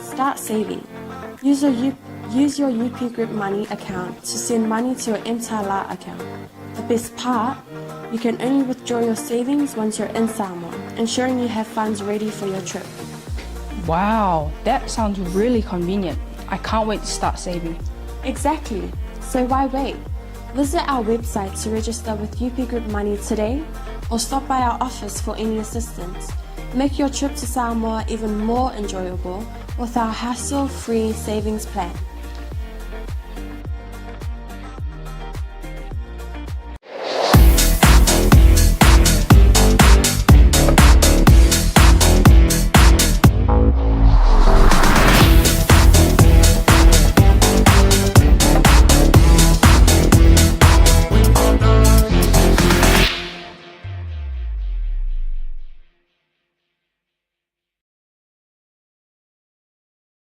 start saving. Use your, U- use your UP Group Money account to send money to your Mtala account. The best part, you can only withdraw your savings once you're in Samoa, ensuring you have funds ready for your trip. Wow, that sounds really convenient. I can't wait to start saving. Exactly. So why wait? Visit our website to register with UP Group Money today or stop by our office for any assistance. Make your trip to Samoa even more enjoyable with our hassle-free savings plan.